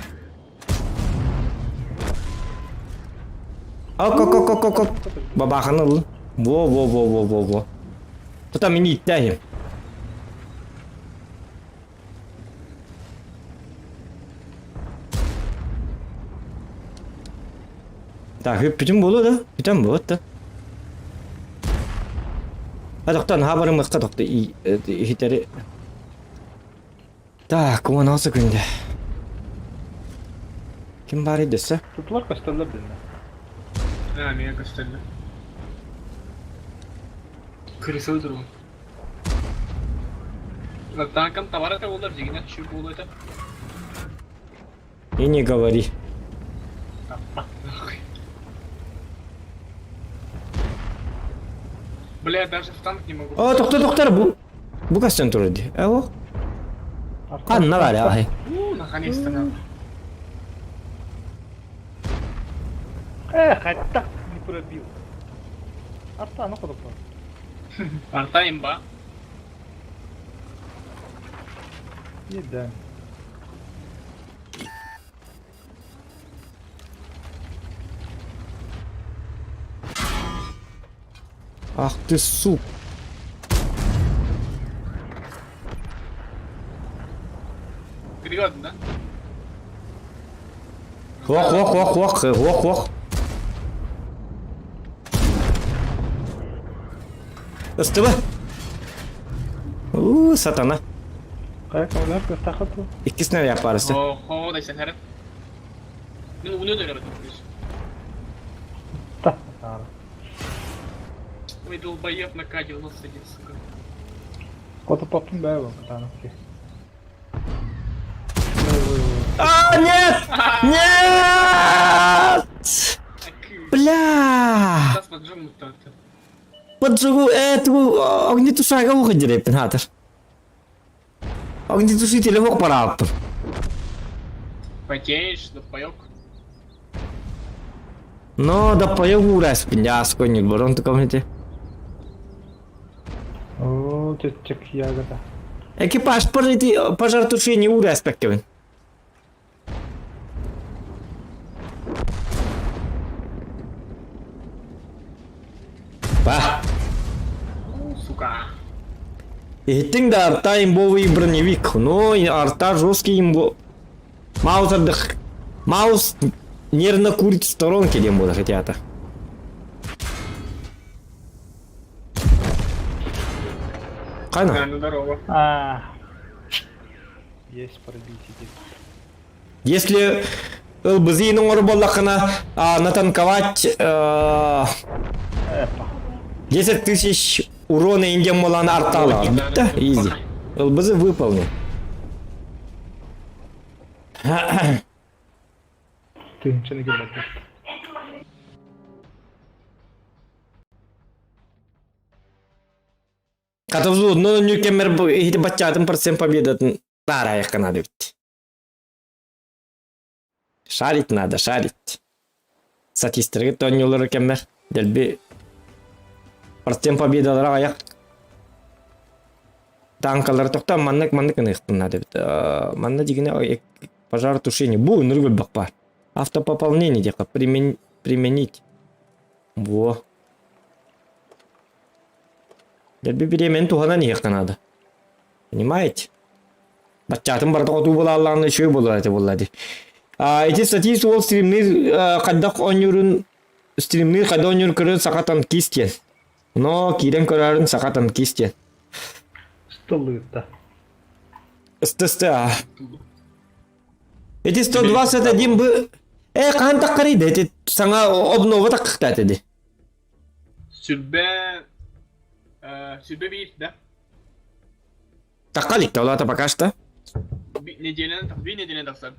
Ок, ок, ок, ок, ок, ок. Бабаханы ыл. Во, во, во, во, во, во. Тута мини иттәһим. Так, бүтүн буолуо да? Бүтэн буолуо да. А тохтон хабарымыкка тохто иһитэри. Так, 16 күндэ. Ким баар дөссө? Tuttular көстөллөр дэннэ. А, меня көстөллөр. Крысыл турун. Танкам товар это болар, дегенер şu болу это. И не говори. Бля, даже в танк не могу. О, тоқтар, тоқтар, бу. Бу кастан турар дии. Э, о. Ханна бар аһай. У, наконец-то нам. Эх, так не пробил. Арта, ну куда Арта имба. Не да. Ах ты сук. Перегадын да? Ох, ох, ох, ох, ох, ох. Ыстыба. У, сатана. Хайа кымылар кыстахат бу. Иккисинэн япарысы. Охо, дай сен Мен уну дөрөбөт плюс. Та. Ой, долбоеб на К-91, сука. Кото поптун бää бу кытаанах. А, нет! Нет! Бля! Тас поджогнут-то. Поджогу эту огнетушага уходили, хатыр. Огнетушители ох парааппын. Потеешь, да паёк. Но да паёк уураспын, яасконник барон тукамните. Оо, чек ягода. Экипаж пожаротушение уураспеккебин. Ба! Сука. Иһиттиҥ да арта имбовый броневик, но арта жесткий имбо... Маус отдых... Маус нервно курит в сторонке диэн буолар этиата. Хана? Да, ну здорово. А. Есть пробитие. Если ЛБЗ-ны оҥорор буоллаххына, натанковать 10 тысяч урона индем буолан артаалаҕар. Бүттэ, изи. ЛБЗ выполнен. Тыһыынчаны киллэрбит. Хата взводно өнүр кэммэр иһити баччаатын процент победатын таарайахха наада эбит. Шарить надо, шарить. Статисттерге тонньулары кэммэр дэлби процент победалара аяк танкалары тохтоон маннык маннык ыныахпын наада эбит. Манна дигине пожаротушение. Бу ынырык өлбөх баар. Автопополнение диэххэ применить. Во. Дэлби бириэмэни туһанан иһиэххэ наада. Понимаете? Баччаатын барыта хотуу буолааллаҕына үчүгэй буолар этэ буолла дии. А, ити статист уол стримниир хайдах оонньуурун стримниир хайдах оонньуурун көрөн саха танкист диэн. Но киирэн көрөөрүн саха танкист диэн. Столыта. Ысты-ысты а. Ити 121 бы э хаһан таххарый да ити саҥа обнова таххахта этэ ди. Сүрбэ сүрбэ биир да? Тахха иликте ол аата пока что. Неделяны биир неделяны тахсар.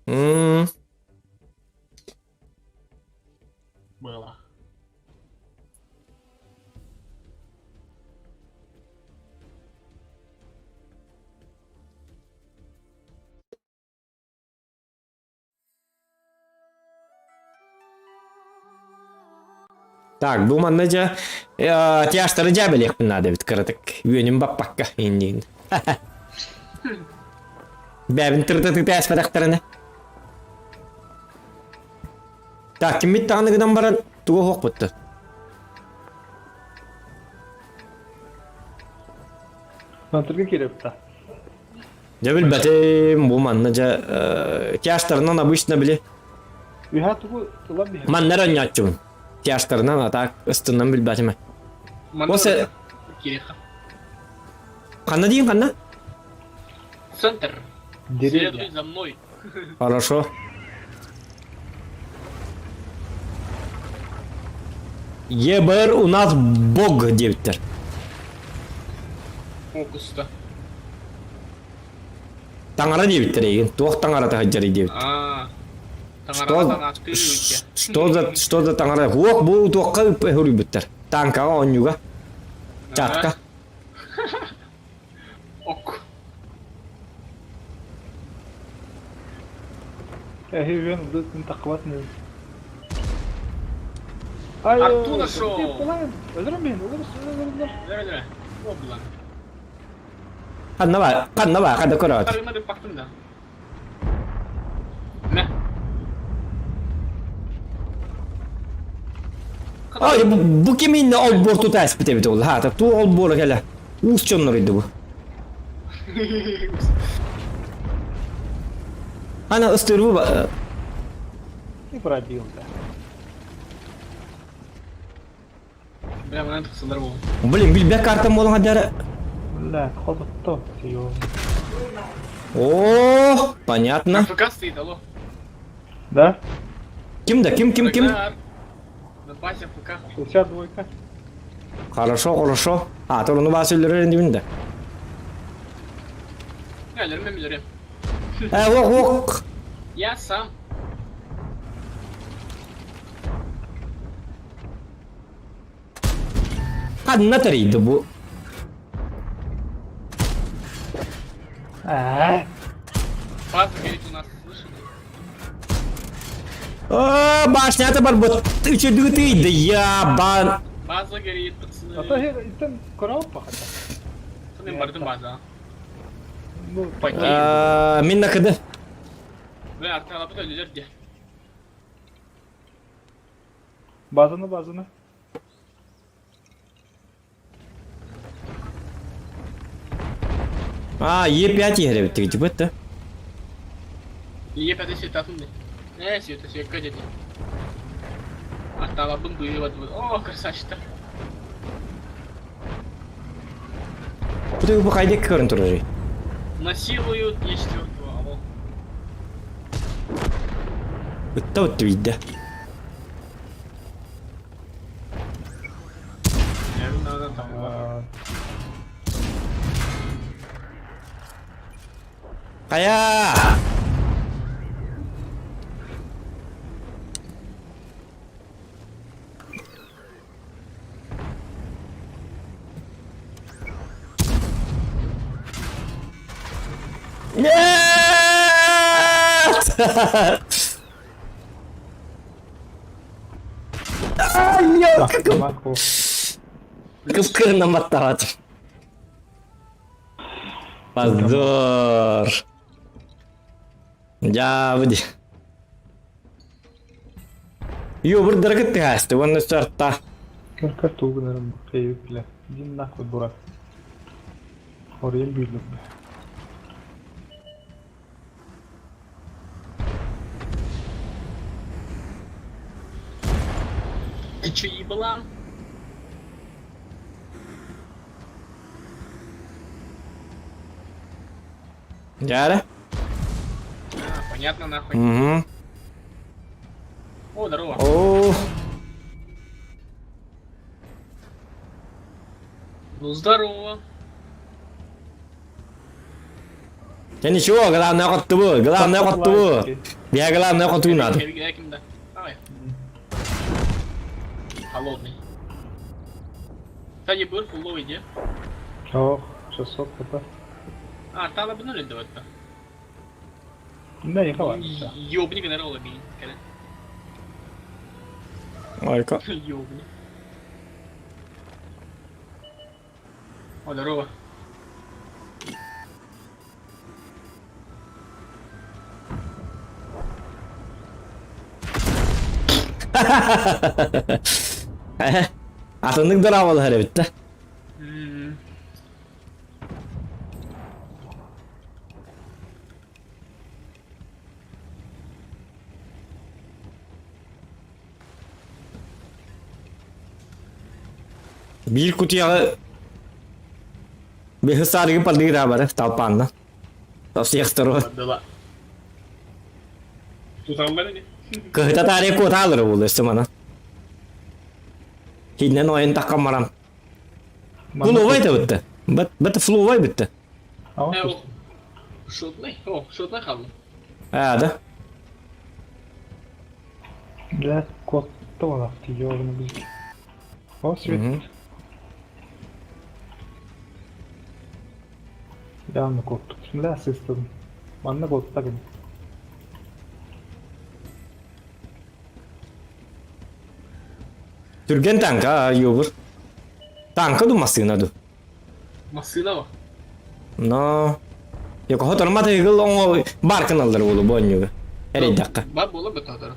М. Была. Так, бу манна дьэ тяжтары дьээбэлиэхпин наада эбит кыратык. Үөнүм баппакка инниин. Бэбин тырытытык тээспэтэхтэринэ. Так, киммит даҕаны гынан баран тугу оһохпуттар? Мантырга киирэбит Дьэ билбэтим, бу манна дьэ тяжтарынан обычно били. Үһэ тугу тылан биһэ. Манна эрэ онньооччубун. Тяжтарынан а так ыстынан билбэтим. Манна кириха. Ханна дейін ханна? Центр. Следуй за мной. Хорошо. ЕБР у нас бог диэбиттэр. Фокуста. Таҥара диэбиттэр эйигин. Туох таҥарата сылдьарый диэбит. Аа. Что, что за что за таҥара? Уох бу туохха ыһыруйбуттар? Танкаҕа оонньууга. Чатка. Ок. Эһи үөн ылдытын таххыбат нын. Арту нашел! Өлөрөм мин, өлөр, өлөр, өлөр. Өлөр, өлөр. О, булан. Ханна бар, ханна бар, ханна көрөт. Тарыма деп бактым да. Мә. Ай, бу, бу киминне ол борту тааспыт эбит ол. Ха, ту ол буора кэлэ. Уус чонноруйду бу. Ана ыстырбы ба. И пробил, да. Бля, манан тахсалар буолан. Блин, билбэт картам буолан хадара. Бля, хототто, ё. О, понятно. АФК стоит, алло. Да? Ким да, ким, ким, ким? На базе АФК. 62. Хорошо, хорошо. А, то ону баас өлөрөр инибин да. Өлөрүм өлөрүм. Э, ок, ок. Я сам. Ханна тарийды бу? Аа. База горит у нас, слышали? О, башнята барбыт. Үчүдүгү тыйды я бан. База горит, пацаны. А то итен көрө пахата. Мен бардым база. Ну, Потей. Мин накыды. Бля, арталапыт өлүлэр де. Базаны, базаны. А, Е5 иһэр эбит типа да. Е5 светатын де. Э, света, света, дяди. Арталабын быйыбат. О, красавчик. Бу бу хайда көрөн турар. Насилуют Е4, алло. Ытта утты видда. Хайа! Кып-кырынан баттаабатым. Позор. Дьаабы дии. Йобурдара кыттыһаасты уонна сорта. Көр-көр тугу гынарым кыайбыт билэ. Иди нахуй, дурак. Орыйан бүүрдүм. Ты че, еблан? Дьээрэ? А, понятно нахуй. Угу. О, здорово. О, Ну здорово. Я ничего, главное хоттубу, главное хоттубу. Я главное хоту надо. Ким да. Давай. Холодный. Кстати, был фуловый, где? Ох, 600 хп. А, тала бы нуль давать-то. Да, не хавай. Ёбни, наверное, лобби. Ойка. Ёбни. О, здорово. Атыннык дыраабалар эбит да. Биир кутуйаҕы быһы саарыгы пардыыра бары талпаанна. Со всех сторон. Была. Туталлар ини. Кыһыта таарыйа куотаалара буолуо өссө манан. Хиннен ойын таққан баран. Флувай да бітті. Бітті флувай бітті. Шотный? О, шотный қалды. А, да? Бля, куотталах ёбаный блядь. О, свет. Явно куоттут. Бля, сыстым. Манна куоттагын. Түргэн танка юбур. Танка ду массыына ду. Массыына ба? Но... Yok хоторма тыгыл оҥо бар кыналлар буолу бу онньуга. Эрейдакка. Бар буола бытаатар.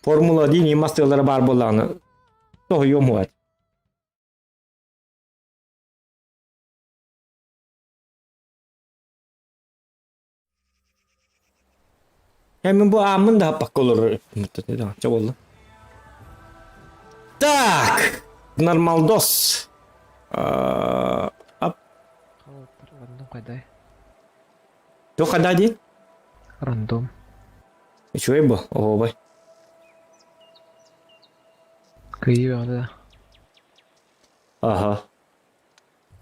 Формула 1 мастыылара баар буоллаҕына тоһуйуом уһат. Э, мин бу ааммын да хаппакка олорор Чэ буолла. Так, нормалдос. Ап. Рандом хайдай. Туох хайдай дии? Рандом. Үчүгэй бу, оһуобай. Кыйыы да. Аха.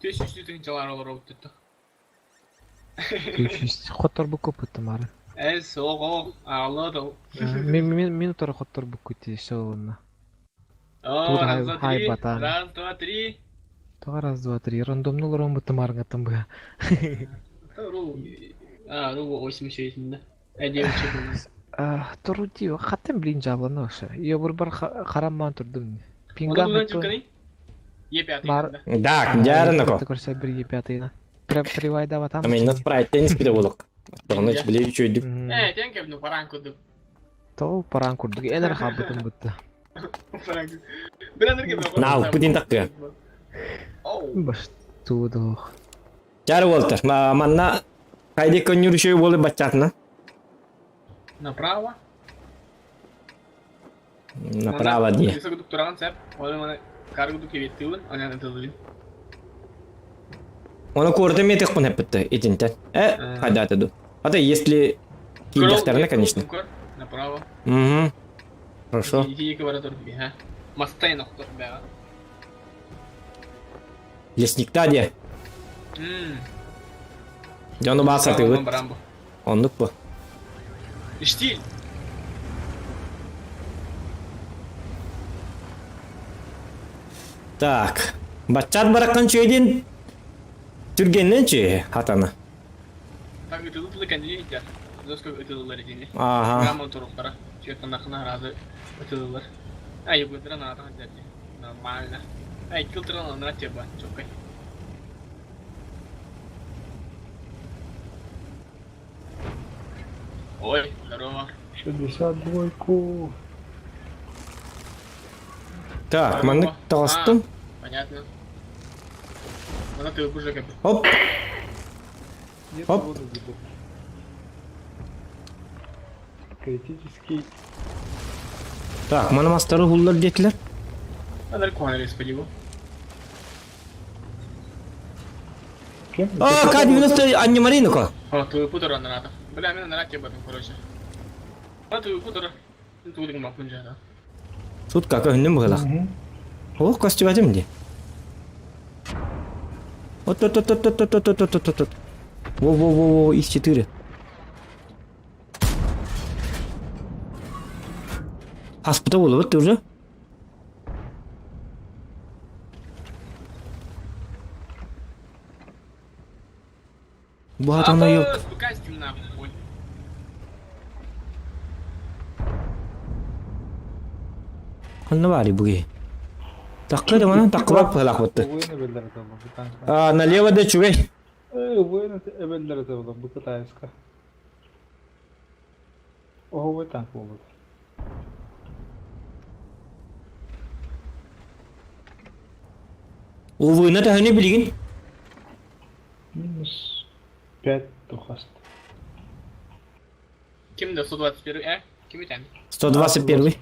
Түс үстүү тыһыынчалар олоробут Хотторбукку пыттым ары. Э, соҕо, аала да. Мен мен мен утары хотторбукку ти все ылынна. О, раз, два, хай три. батан. Раз, два, три. Тоҕо раз, два, три. Рандомно олорон быттым арыҥаттан быһа. Ру, а, ру 86 да. Э, 9 Турути, хаттан блин жаблана вообще. Я бар харамман турдум. Пингам. Е5. Бар. Так, дьаарынако. Көрсө бир Е5-ына. Привайда там. Мен спрайт теннис биде болук. Тоҕуна биле үчүйдүк. Э, тен кебну паран курдук. То паран курдук. Энер хабытым бытты. Паран. Бирандер кебну. Нал, путин таккы. Баш тудох. Дьаары болтар. Манна хайди көннүр үчүй болу баччатына. Направо. Направо дии. Кудук тураган сәп. Оны мана каргудук кебеттибин, анан тылыбин. Оны куорда метек кун эппитте итинтен. Э, хайда ду. А то если киидехтерне, конечно. Направо. Угу. Хорошо. Ики бара тур би, ха. Мастай нохтор бэга. Лесникта де. Дьону баасатыгыт. Барамбо. Оннук бу. Штиль. Так. Баччат бараккан чөйдин. Түргэннэн чү хатана. Так ытылы-тылы кэннилии иһдэр. Доска ытылылар итини. Ааха. Грамма туруктара. Чүөттанахына аразы ытылылар. Ай, быдыра наата хаддерди. Нормально. Ай, кылтыран анара теба, чоккай. Ой, здорово. 62-ку. Так, маннык таҕыстым. Понятно. Она ты уже как Оп. Нет, Оп. воду ведут. Критический. Так, маны мастары хуллар диэтилэр. Анар куанер исподиву. Кем? А, К-90 Анне Маринука. А, твою путера нарата. Бля, мен нарате об этом, короче. А твою путера. Тудың макун жада. Тут как өннүм быгылах. О, костюм ди. Вот тот тот тот тот тот тот тот тот. Во-во-во-во, ИС-4. Хаспыта болуп уже. Бу хатана yok. Костюм нахуй. Ханна баары буги. Такка да манан таккыбап кылак бутты. Воин эбеллер это был, бутанка. А, налево да чугай. Воин эбеллер это был, бу китайска. Ого, танк был. Увына төһөнү билигин. Минус 5 тухаст. Ким да 121 э? Ким итән? 121.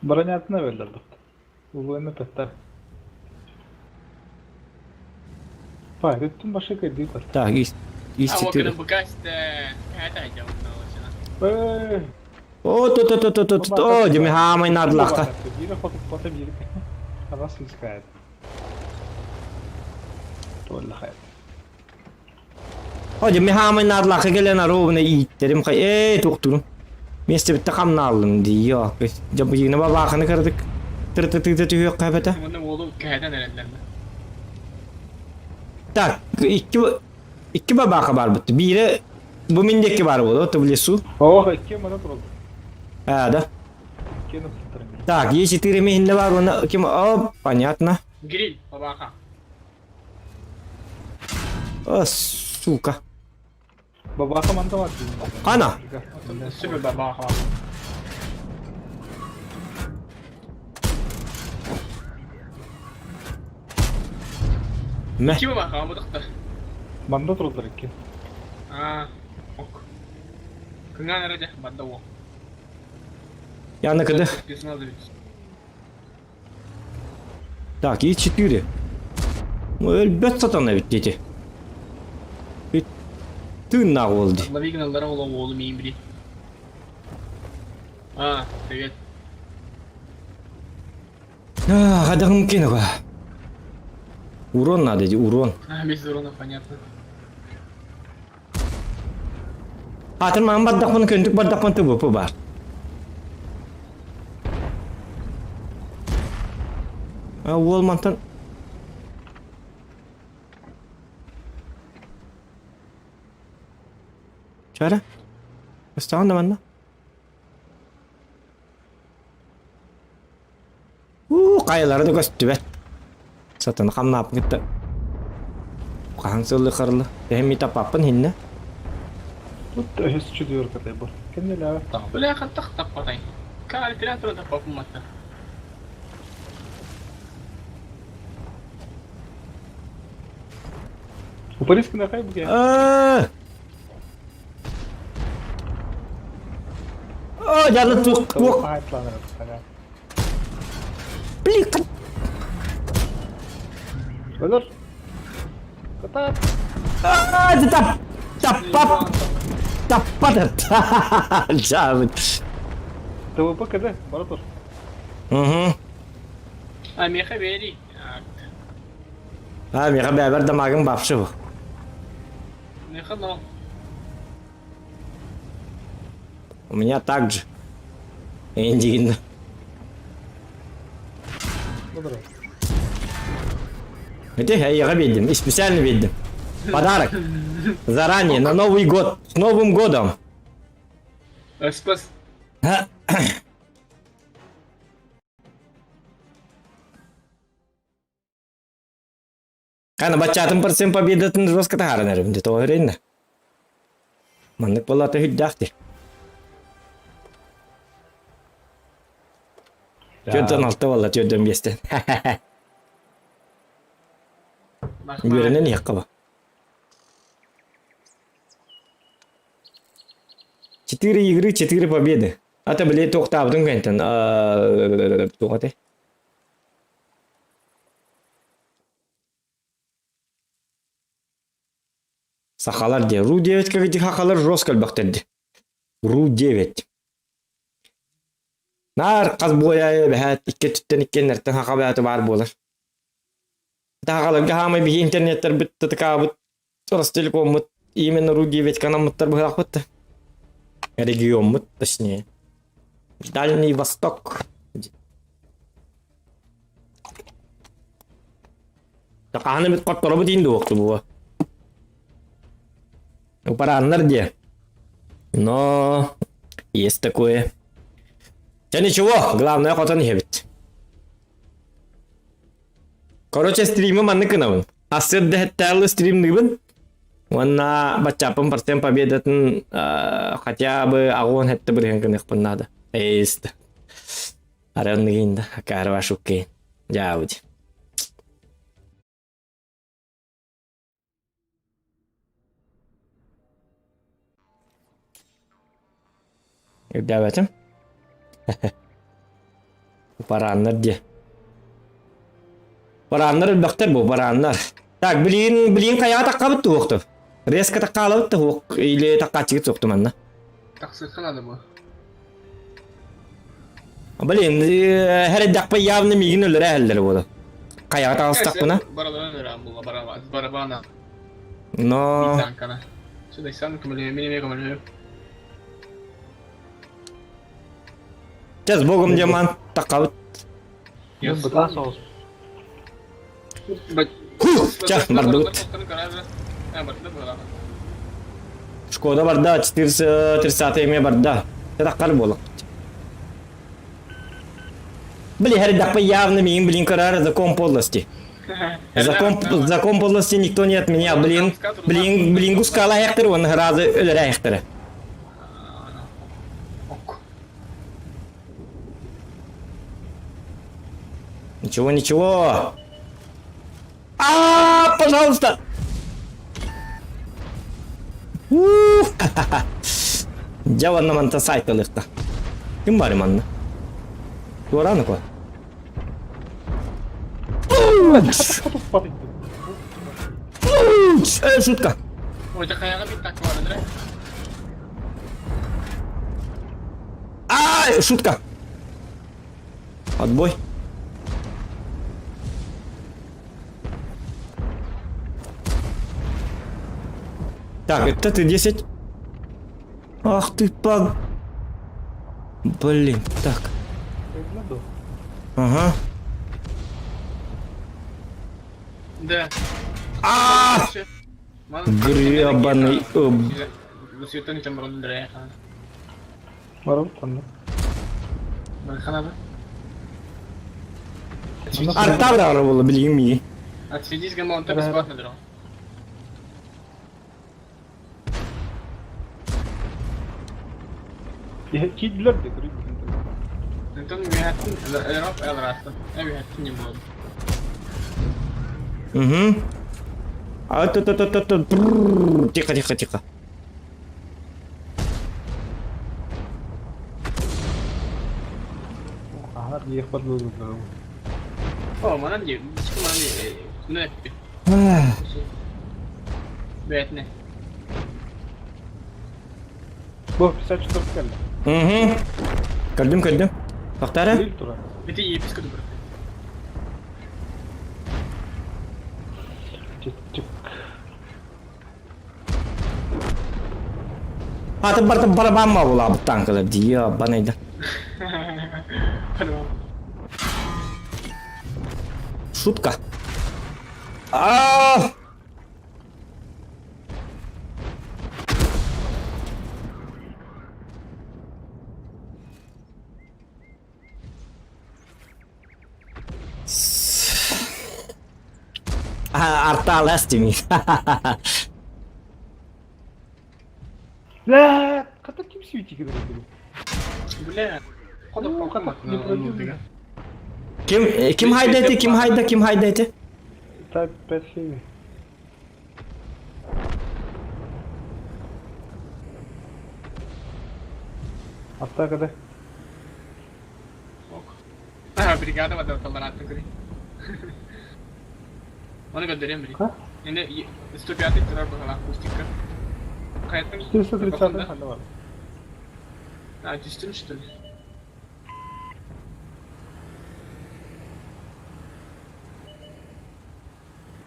Бронятына эбеллер бут. Воин петтер. Па, это башка кайды пат. Так, есть А вот 4. кына букасте. Это идем на Э, О, то то то то то то, деме хамай надлахта. Бире хотуп бата бире. Она слизкает. Туолла хайт. О, деме хамай надлахта келен ровно ииттерим хай. Эй, туктурум. Месте битте камналым ди. Yok. Жабыйны бабаханы кырдык. Тыр тыр тыр тыр yok кабата. Муну болу кәдән эрелләрме? Так, икки икки бабаха бар битте. Бире бу миндекки бар болду, в лесу. Ох, кем она турду? А, да. Кем туттырын? Так, Е4 мехинде бар, оны ким? О, понятно. Гриль, бабаха. О, сука. Бабаха манта бар. Ана. Супер бабаха. Мә. Ким бабаха бу Манда турдулар икки. А, ок. Кыңан эрде банда о. Яны кыды. Так, Е4. Өлбөт сатана бит дети. Бит тыыннаах буолла дии. Лавигналара ола оолу миин били. А, привет. А, хадагым кинуга. Урон надо, урон. А, без урона понятно. Атын ман бардахпын көнтүк бардахпын ТВП бар. А уол мантан Чара? Ыстаҕын да манна? Уу, хайалара да көстүбэт. Сатаны хамнааппын кытта. Хаһан сыллы харылы. Тэһин таппаппын хиннэ. Тут өһөс четверка был. Кеннеле там. Бля, хаттах таппатай. Кааль оператора таппапын матта. Упарискин ахай буге. Аа! Оо, дьалы туох туох. Блин, Өлөр. Катап. Аа, тап таппап. Таппат. Жабыт. ТВП КД, бара тур. Угу. А, меха бери. А, меха бәбер дамагын бапшы бу. Меха но. У меня так же. Эндигин. Добро. Ити эйиэхэ биэрдим, специально биэрдим. Подарок. Заранее, на Новый год. С Новым годом! Спас. Кана баччаатын процент победатын жестко таһааран эрим, дьэ тоҕо эрэннэ. Маннык буоллата хүддээх дии. Төрдөн алта буолла, төрдөн биэстэн. Үөрэнэн иһэххэ ба. Четыре игры, четыре победы. Ата били туохтаабытын кэнтэн туох этэй? Сахалар диye. Ру 9 как хахалар жестко элбэхтэр дии. Ру 9. Наар хас буойа бэһээт икки өттүттэн иккиэннэртэн хаха бэһээти баар буолар. Таһаҕаларга хаамай биһи интернеттэрбит ТТК-быт Ростелекоммут именно Ру 9 канаммыттар быһаахпыт да. Региоммут, точнее. Дальний Восток. Хаһан эмит хотторобут иин дуохту буо. Упараннар диэ. Но есть такое. Да ничего, главное хотон иһэбит. Короче, стримы маннык гынабын. Ассыр дэһэттээҕи стримныыбын. Уонна баччааппын процент победатын хотя бы аҕуон хэттэ бырыһын гыныахпын наада. Эйст. Арыанныгын да, акаарва шуккейн. Дьаабыт. Үрдээбэтим. Барааннар диэ. Барааннар элбэхтэр бу, барааннар. Так, билигин, билигин хайаҕа таххабыт туохтур? Резко таххаалабыт да суох, или таххааччыгыт суохту манна? Тахсыахха наада бу. Блин, хэрэйдэхпэ явно миигин өлөрө эһэллэр буолу. Хайаҕа таҕыстахпына? Бараларын өлөрөн була барабана. Но... Сюда көмөлөһүм, мин эмиэ көмөлөһүм. Сейчас с Богом Диман тақабыт. Бытаа соҕус. Чах, бардыбыт. Шкода барда, 430 эме барда. Таққар болық. Били, хәрдақпа явно миин, блин, карар закон подлости. Закон, закон подлости никто не отменял. Блин, блин, блин, гускала хектер, он разы өлөрө хектер. Ничего, ничего. А, пожалуйста. Дьэ уонна манта сайт ылыахта. Ким баар манна? Туорааны ко. Э, шутка. Ой, такая так ладно, А, шутка. Отбой. Так, это ты 10. Ах ты паг... Блин, так. Ага. Да. А! Гребаный... Артабра было, блин, ми. Отсидись, гамон, ты бесплатно дрон. Кидлер де Угу. А то то то то то Тихо, тихо, тихо. О, манан дии, манан дии, Бээтне. Бу 54 кэллэ. Угу. Көрдүм, көрдүм. Тохтара? Ити епископ бар. Аты барда барабан ма була танкалар дии, банайда. Шутка. А! Арталас дими. Бля, хата ким свети кыдырды? Бля, Ну, хата не пробил. Ким ким хайда ким хайда, ким хайда эти? Type 5 heavy. Атака да. А, бригада вода толерантна гри. Оны gönderiyorum biri. Ha? Şimdi 105 turar bakalım akustika. Kayıttan 430 ханна бар. А, түстүм что ли?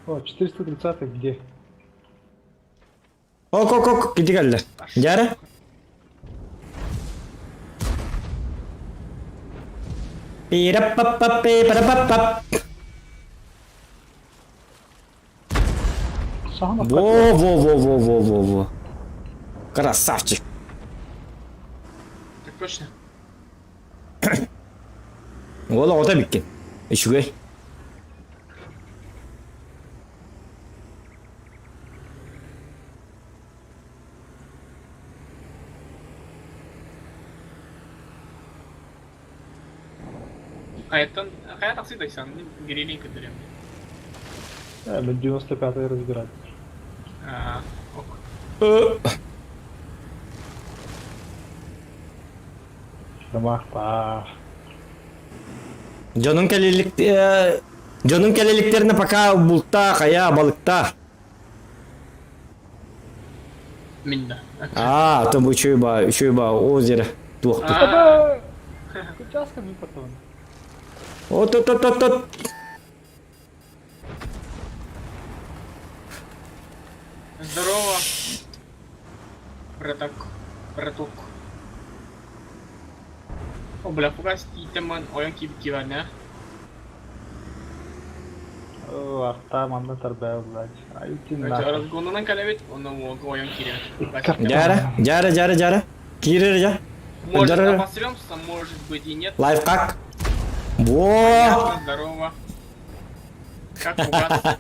О, 430 где? Ок, ок, ок, кити кэллэ. Дьара? Пираппаппаппи-парапаппап. Во, во, во, во, во, во, во. Красавчик. Так точно. Уол оҕото эбиккин. Үчүгэй. Хайаттан хайа тахсыы дайсан гирилин көрдөрүөм. Э, 95-й разбирать. Аа, ок. Домахтаах. Дьонун кэлилик дьонун кэлиликтеринэ пока бултаах, хайа, балыктаах. Мин да. Аа, то бу үчүгэй ба, үчүгэй ба озеро туохпут. Аа, Участка ми потом. От от от от от. Здорово. Браток. Браток. О, бля, фугас тиитэмэн ойон киирбит киирэн О, арта манна тарбай блядь. А иди нахуй. Разгонунан кэлэбит, онно уолга ойон киирэн. Дьара, дьара, дьара, дьара. Киирэр дьа. Может, Дьара. обосрёмся, может быть и нет. Лайфхак. Во! Понятно, здорово. Как фугас?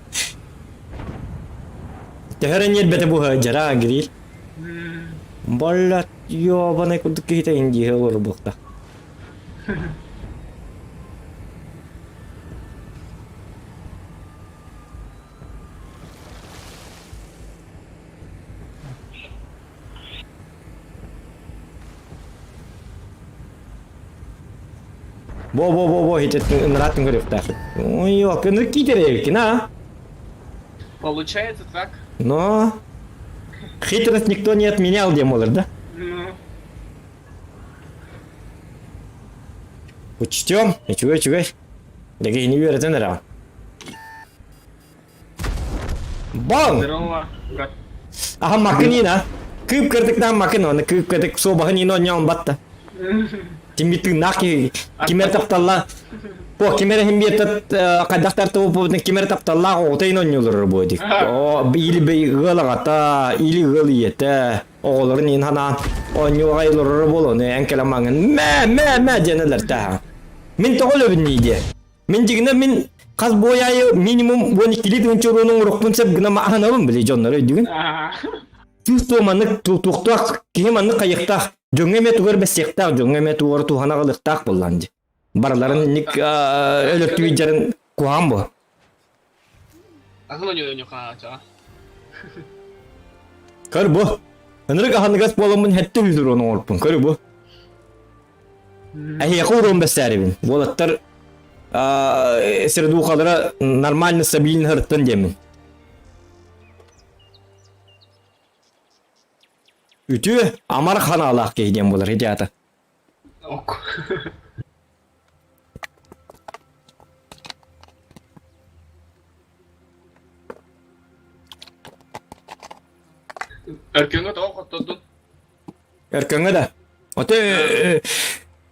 Төһөрөн ньиэрбэтэ буһа дьара гриль. Блядь, ёбаный курдук киһитэ индииһэ олорбухта. Бо бо бо бо хитеттин ыныраттын көрүөхтээх. Ой, ынырык киитэр эбиккин а? Получается так. Но хитрость никто не отменял диэн буолар да? Ну. Учтем, үчүгэй үчүгэй. Дэгиһини үөрэтэн эрэҕин. Баҥ! Здорово, брат. Аха макын иин а. Кыып кырдыктаан макын оны кыып кырдык суобаһын иин онньоон батта. Тимми тыыннаах киһи кимэр тапталла По кимэр иһин биэртэ хайдах тартыбыппытын кимэр тапталлаах оҕото иин онньуулар буо дик. О или бэй ыал аҕата, или ыал ийэтэ оҕолорун иин ханаан оонньууга олорор буолуону эн кэлэн маҥын мэ мэ мэ диэн өлөртөөһө. Мин тоҕо өлөбүн диэ. Мин дьигинэ мин хас бой аайы минимум 12 тыһыынча уруунун урукпун сөп гына аһанабын били дьоннор өйдүгүн. Чувство маннык туохтаах киһи маннык хайыктаах дьоҥҥо эмиэ тугар бэссиэхтээх дьоҥҥо эмиэ тугар туһана аҕалыахтаах буоллаан дии. Барыларын инник өлөртүбүт куһаҕан буо. Аһын ойньо хаачаҕа. Көр бу. Ынырык аһыныгас буоламмын хэттэ үс уруон оҥорпун. Көр бу. Эһиэхэ уруон бэссээрибин. Уолаттар средухалара нормально стабильно һырыттан диэммин. Үтүө амар ханаалаах киһи диэн буолар ити аата. Ок. Өркөҥҥө тоҕо хоттордун? Өркөҥҥө да. Ото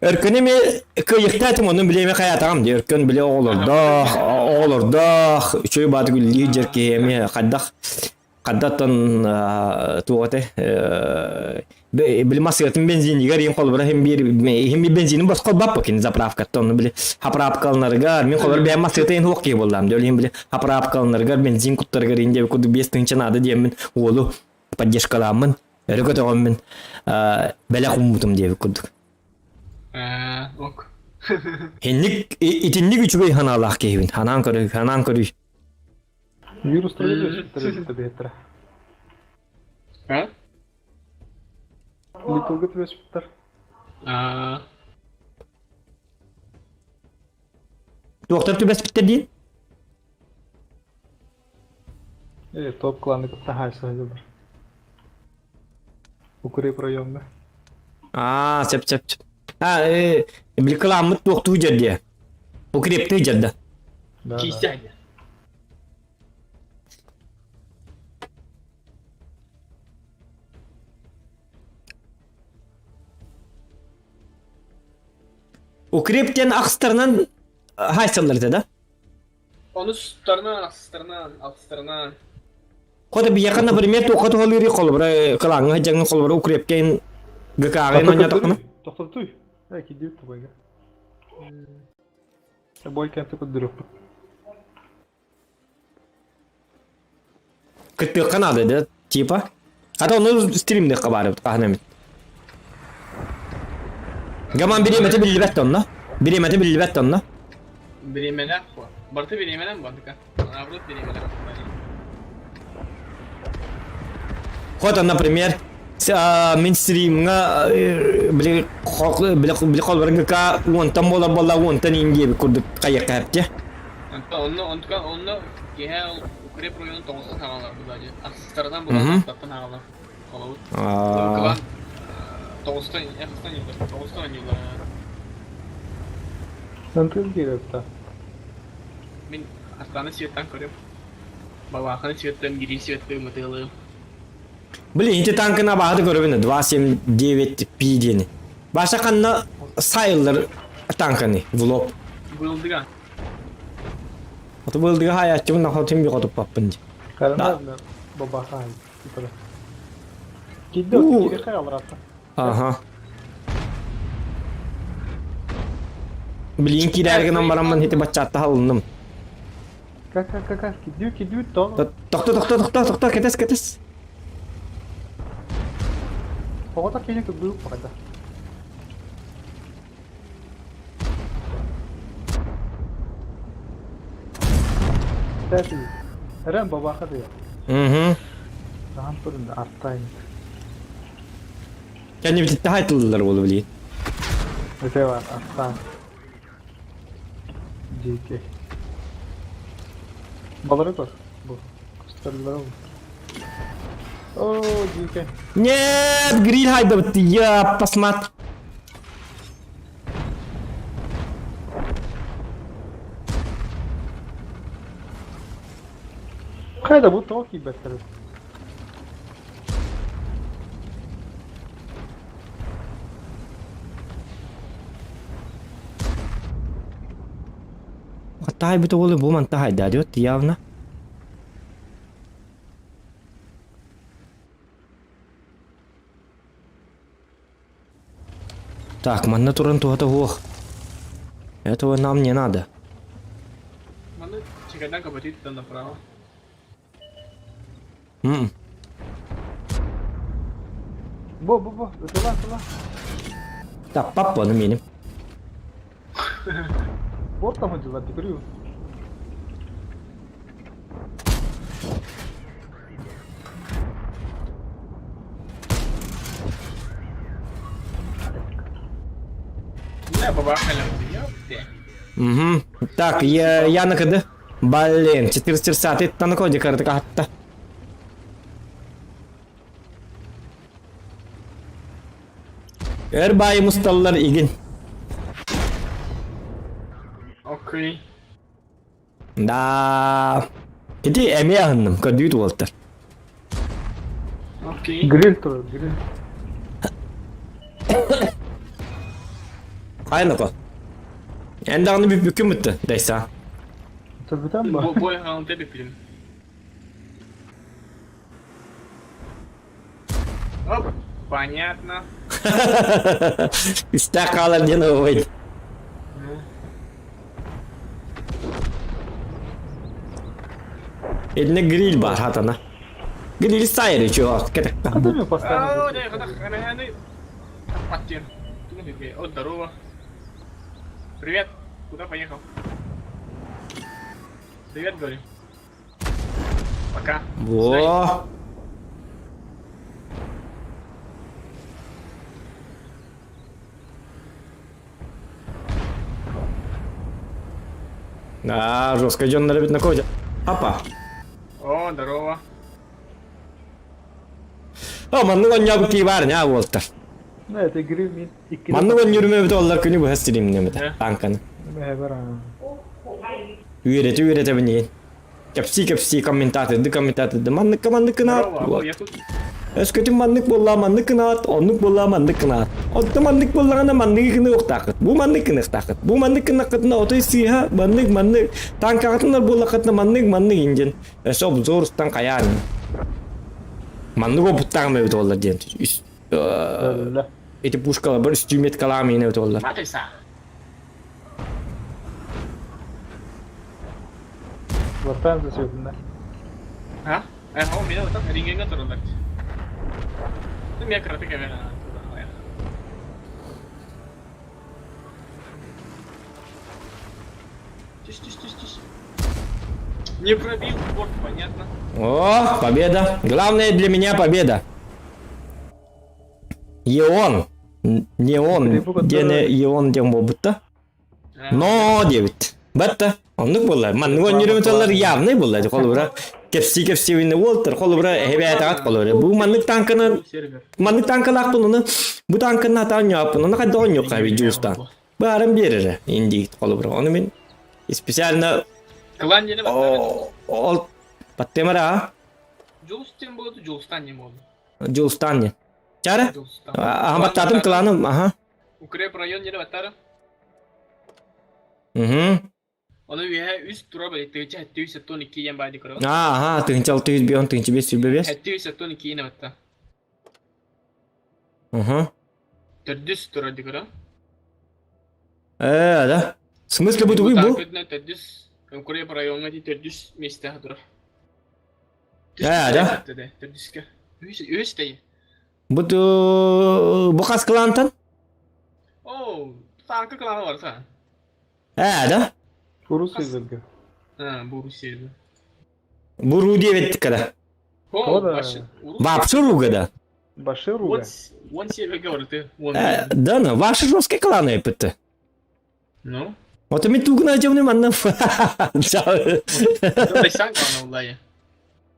Өркөн эми кыайыктаатым, онон билеме хайатаҕым дии. Өркөн биле оҕолордоох, оҕолордоох, үчүгэй бааты күллүү дьэр киһи эми хайдах хаддаттан туох этэ били масыатын бензинигэр иһин холобура иһин биир иһин биир бензинин босхо баппа кини заправкаттан ону били заправкаланарыгар мин холобура бэйэм масыата иһин хуох киһи буоллаам дьол иһин били заправкаланарыгар бензин куттарыгар иһин диэби курдук 5 тыһыынча наада диэммин уолу поддержкалааммын өрө көтөҕөммүн бэлэх ууммутум диэбит курдук. Ок. Инник итинник үчүгэй санаалаах киһибин. Ханаан көрүй, ханаан көрүй. Вирус түбэспиттэр. А? Литвага түбэспиттэр. Аа. Туохтар түбэспиттэр диин? Э, топ кланы кытта хаайса сылдьаллар. Укреп районна. Аа, сөп сөп сөп. А, э, били кыламмыт туохтуу дьэрдиэ. Укрептыы дьэрдэ. Да, да. Киисэ. Укреп диэн ахстарынан хайсаллар этэ да? Онустарынан, ахсыстарынан, алтыстарынан. Хоту биһиэхэ, например, туохха туһалыырый холобура кылааҥҥа сылдьаҥҥын холобура укрепкэйин ГК-ҕын оонньоотоххуна? Тохтотуй. Э, кидиют тубайга. Бой кэнтэ көрдөрүөхпүт. Кыттыахха наада да, типа. А то ону стримдыахха баар эбит хаһан эмит. Гаман бириэмэтэ биллибэт онно. Бириэмэтэ биллибэт онно. Бириэмэлээх буо. Барыта бириэмэлэн буо, Наоборот, бириэмэлээх. Вот, например, мин стримҥа били били холборга уонтан буола буола уонтан иин диэбит курдук хайыахха эптэ. Онно онтука онно киһи укреп районун тоҕустан хаалар бу ахсыстарынан була хаалар холобут. Кылан тоҕустан ахсыстан юлар тоҕустан юлар. Нантын киирепта. Мин Астаны светтан көрөм. Балааханы светтан гири светтыы мытыалыым. Блин, ити танкына баһады көрөбүн 279 P диэни. Баша ханна сайыллар танканы в лоб. Быылдыга. Ото быылдыга хаайааччыбын нахотун би хотуппаппын ди. Карана бабаха. Кидде кире алрата. Ага. Блин, киирээри гынан бараммын ити баччаатта халынным. Как как как как кидүү кидүү то. Тохто тохто тохто тохто кэтэс кэтэс. Тоҕото кини кыбыы баҕайда. Кстати, Рен бабаха дия. Угу. Таһан турун артайын. Кэннибититтэ хайтыллар буолу билигин. Өтө бар артаан. Дьиики. Балары көр. Бу. Көстөллөр ол. О, дьиики. Нет, гриль хайдабыт, я посмат. Хайда бу тоҕо киирбэттэр? Таайбыт уолу бу манта хайдаадыот явно. Так, манна туран туһата суох. Этого нам не надо. Маны чекайдан кабатит направо. М. Бу бу бу, ытыла ытыла. Так, папа, ну меним. Вот там дела, ты говорю. Не, бабаха ёпте. Угу. Так, я, я на КД. Блин, 430 танко декарты катта. Эр баайы мусталлар игин. Окей. Да. Ити эмиэ аһынным, көрдүүт уолтар. Окей. Гриль турар, гриль. Айнако. Эн даҕаны бүппүккүн бытты, Дайса. Бүтэн ба? Бу хаалта бүппүтүм. Оп, понятно. Үстээх хаалар диэн ой. Итиннэ гриль баар хатана. Гриль сайры чувак. Кадами постоянно. О, здорово. Привет. Куда поехал? Привет, говорю. Пока. Во. Да, жестко идем на на коде. Апа. О, здорово. О, маннык онньообут кии баар ньаа буолтар. Ну, это игры мин икки. Маннык онньуурум эбит оллар күнү быһа стримнемите танканы. Үөрэтэ үөрэтэбин иһин. Кэпсии-кэпсии комментаторды комментаторды манныкка маннык гынаат. Өскөтүн маннык буоллаа маннык гынаат, оннук буоллаа маннык гынаат. Онто маннык буоллаҕына манныгы гыныахтааххыт, бу маннык гыныахтааххыт, бу маннык гыннаххытына отой сыыһа маннык маннык танкаҕытынар буоллаххытына маннык маннык индиэн өссө обзор устан хайаан маннык опыттааҕым эбит буоллар диэн ити пушкаларбар үстүүметкалаам иһин эбит буоллар. Вартан засветно. А? Э, у меня вот так рентген тураллар. Ну, меня кратко камера. Тише, тише, тише, тише. Не пробил борт, понятно. О, победа. Главное для меня победа. Еон. Не он. Диэни Еон диэн буолбут Но диэбит. Батта. Оннук буолла. Маннык онньуруметаллар явный буолла. Холобура кэпсии-кэпсиибинэ уолтар. Холобура эһэбээтаҕат холобура. Бу маннык танканы маннык танкалаахпын ону бу танканы атаан ньооппун ону хайдах онньуохха эбит дьуустаан. Баарым биэрэрэ индиит холобура. Ону мин специально Клан диэни ол баттемара а? Дьулустан буолду, Дьулустан не буолду. Дьулустан не. Чара? Аха баттаатым кланым, аха. Укреп район диэни баттара. Угу. Ону үөһэ үс тура били тыһыынча сэттэ сүүс сэттэ уон икки диэн баайды көрөҕүн. Ааха, тыһыынча алта сүүс бион, тыһыынча биэс сүүрбэ биэс. Сэттэ сүүс сэттэ уон икки диэн батта. Угу. Төрдүс тура ди көрөҕүн. Ээ, да. В смысле бу тугуй бу? Төрдүс Укреп райоҥҥа ди төрдүс миэстэҕэ турар. Ээ, да. Төрдүскэ. Үс үс тэйи. Бу бу хас клантан? Оо, танка клана бар са. Ээ, да. Урус языга. А, бу Русия. Бу Ру диэбиттик када. О, Вообще руга да. Баши руга. Он себе говорит, ты. Да, ну, ваши жесткие кланы это. Ну? Вот ми тугна дьомны манна. Дайсан клана улайы.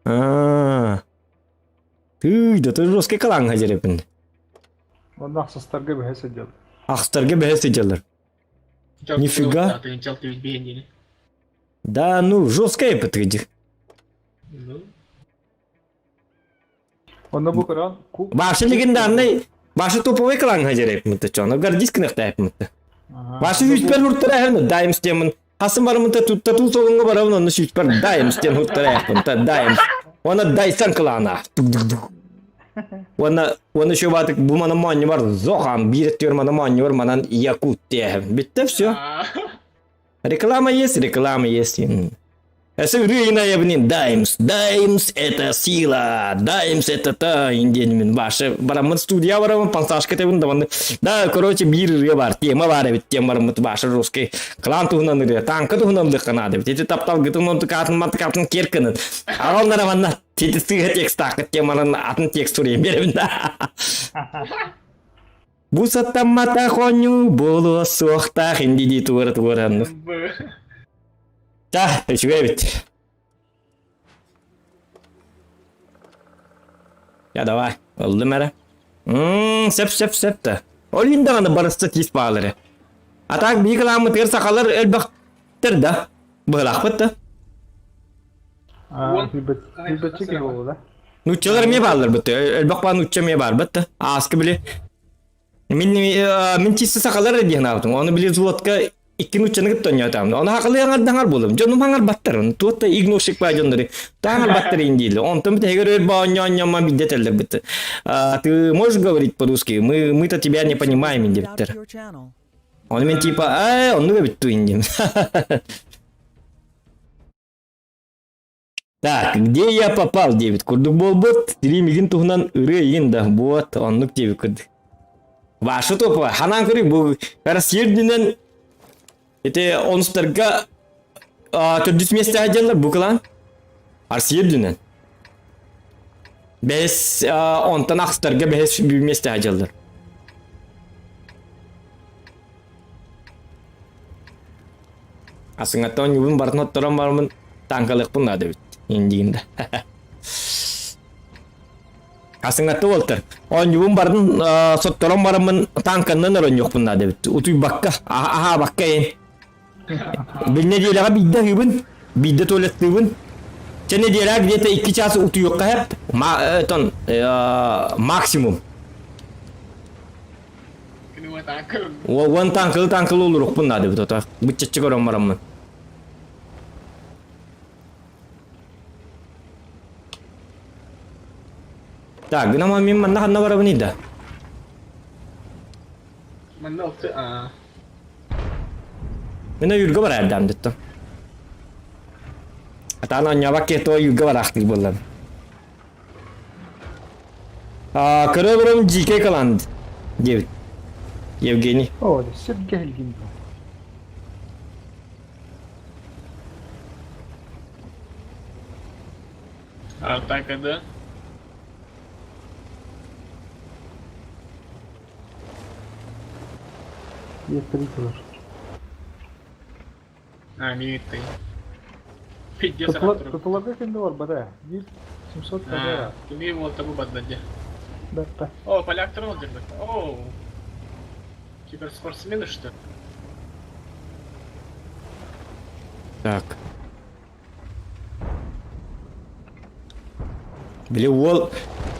А. Тый, да ты жесткий клан хазерепин. Онно ахсыстарга бэһэ сылдьаллар. Ахстарга бэһэ сылдьаллар. Нифига. Да, ну, жесткая пытыдих. Ну. Онно бу көрөн Башы легендарный, башы топовый клан хазерепмытты, чоно гордись кынахтайпмытты. Башы үспер хурттара хермит, дайым стемын. Хасым барымыта тутта тул солонго барабын, онно сүүспэр дайым стен хурттара хермит, дайым. Она дайсан клана. Уонна уонна еще баатык бу мана моонньу бар зохан биир өттүгэр мана моонньу бар манан якут диэһэм. Бүттэ все. Реклама есть, реклама есть. Эсэ ырыына ябынин даймс, даймс это сила, даймс это та индиэн башы бараммын студия барамын пансашка тебин даванны. Да, короче, биир ырыа бар, тема бар эбит, тема бараммыт башы русский клан туһунан ырыа, танка туһунан дыхханаады эбит. Ити тапталгытын онтукаатын мантыкаатын киркынын. Аҕалнара манна Тити сыыһа текстааххыт теманан атын текст суруйан биэрэбин да. Бу саттамматах оонньуу буолуо суохтаах инди туора туораннык. Та, үчүгэй эбит. Я давай, ыллым эрэ. Мм, сөп сөп сөп да. Ол иһин даҕаны барыста тиис баалары. А так биһиги кылааммытыгар сахалар элбэхтэр да. Быһылаахпыт да. Билбэтчи киһи буолла да? Нууччалар эмиэ бааллар бытты. Элбэх баар нуучча эмиэ баар бытты. Ааска били. Мин мин чисто сахалар диэн аабытым. Оны били золотка икки нуччаны кытта оонньоотоом. Ону хакылыы аҥардаҥар буолум. Дьонум хаҥарбаттар. Туотта игнорщик баа дьоннору. Таҥарбаттар ин дииллэр. Онтон бүтэһигэр өр баа оонньоонньоммон бидде этэллэр Ты можешь говорить по-русски? Мы, мы-то тебя не понимаем диэбиттэр. Ону мен типа, э, оннук эбит туин диэн. Так, где я попал, диэбит курдук буолбут. Тиримигин туһунан ырыа игин да, вот, оннук диэбит курдук. Ваша топа, ханаан көрүй, бу Россия үрдүнэн ити онустарга төрдүс миэстэҕэ сылдьаллар бу кылаан. Россия үрдүнэн. Бэһис, онтон ахстарга бэһис миэстэҕэ сылдьаллар. Асыҥаттан оонньуубун барытын отторон бараммын тааҥкалыахпын наада эбит индигин да. Асыҥатта уолтар. Оонньуубун барытын сотторон бараммын тааҥканнан оронньуохпун наада эбит. Утуйбакка, аһаабакка эн. Бил нэдиэлэҕэ биирдэ аһыыбын, биирдэ туалеттыыбын. Чэ нэдиэлэҕэ где-то 2 час утуйуохха сөп. Тон максимум. Уон таҥкылы таҥкылы олоруохпун наада эбит ото. Быччаччы көрөн бараммын. Так, гынан мин манна ханна барабыный да? Манна алты а. Мен үйүргэ бараардам деттім. Атаан оонньообок киһи туо үйүргэ бараахтыыр буоллам. А, көрө олорон дьиикэй кылаан диэбит Евгений. Оо, сиргэ илгин Атака, да? Еттери турар. А, мииттый. Пиздец, Артур. Тутуларга кэннэ барбата. Биир 700 А, кими вот табу баддаде. Бэртэ. О, поляк тролл держит. О, киберспортсмены, что ли? Так. Били уол,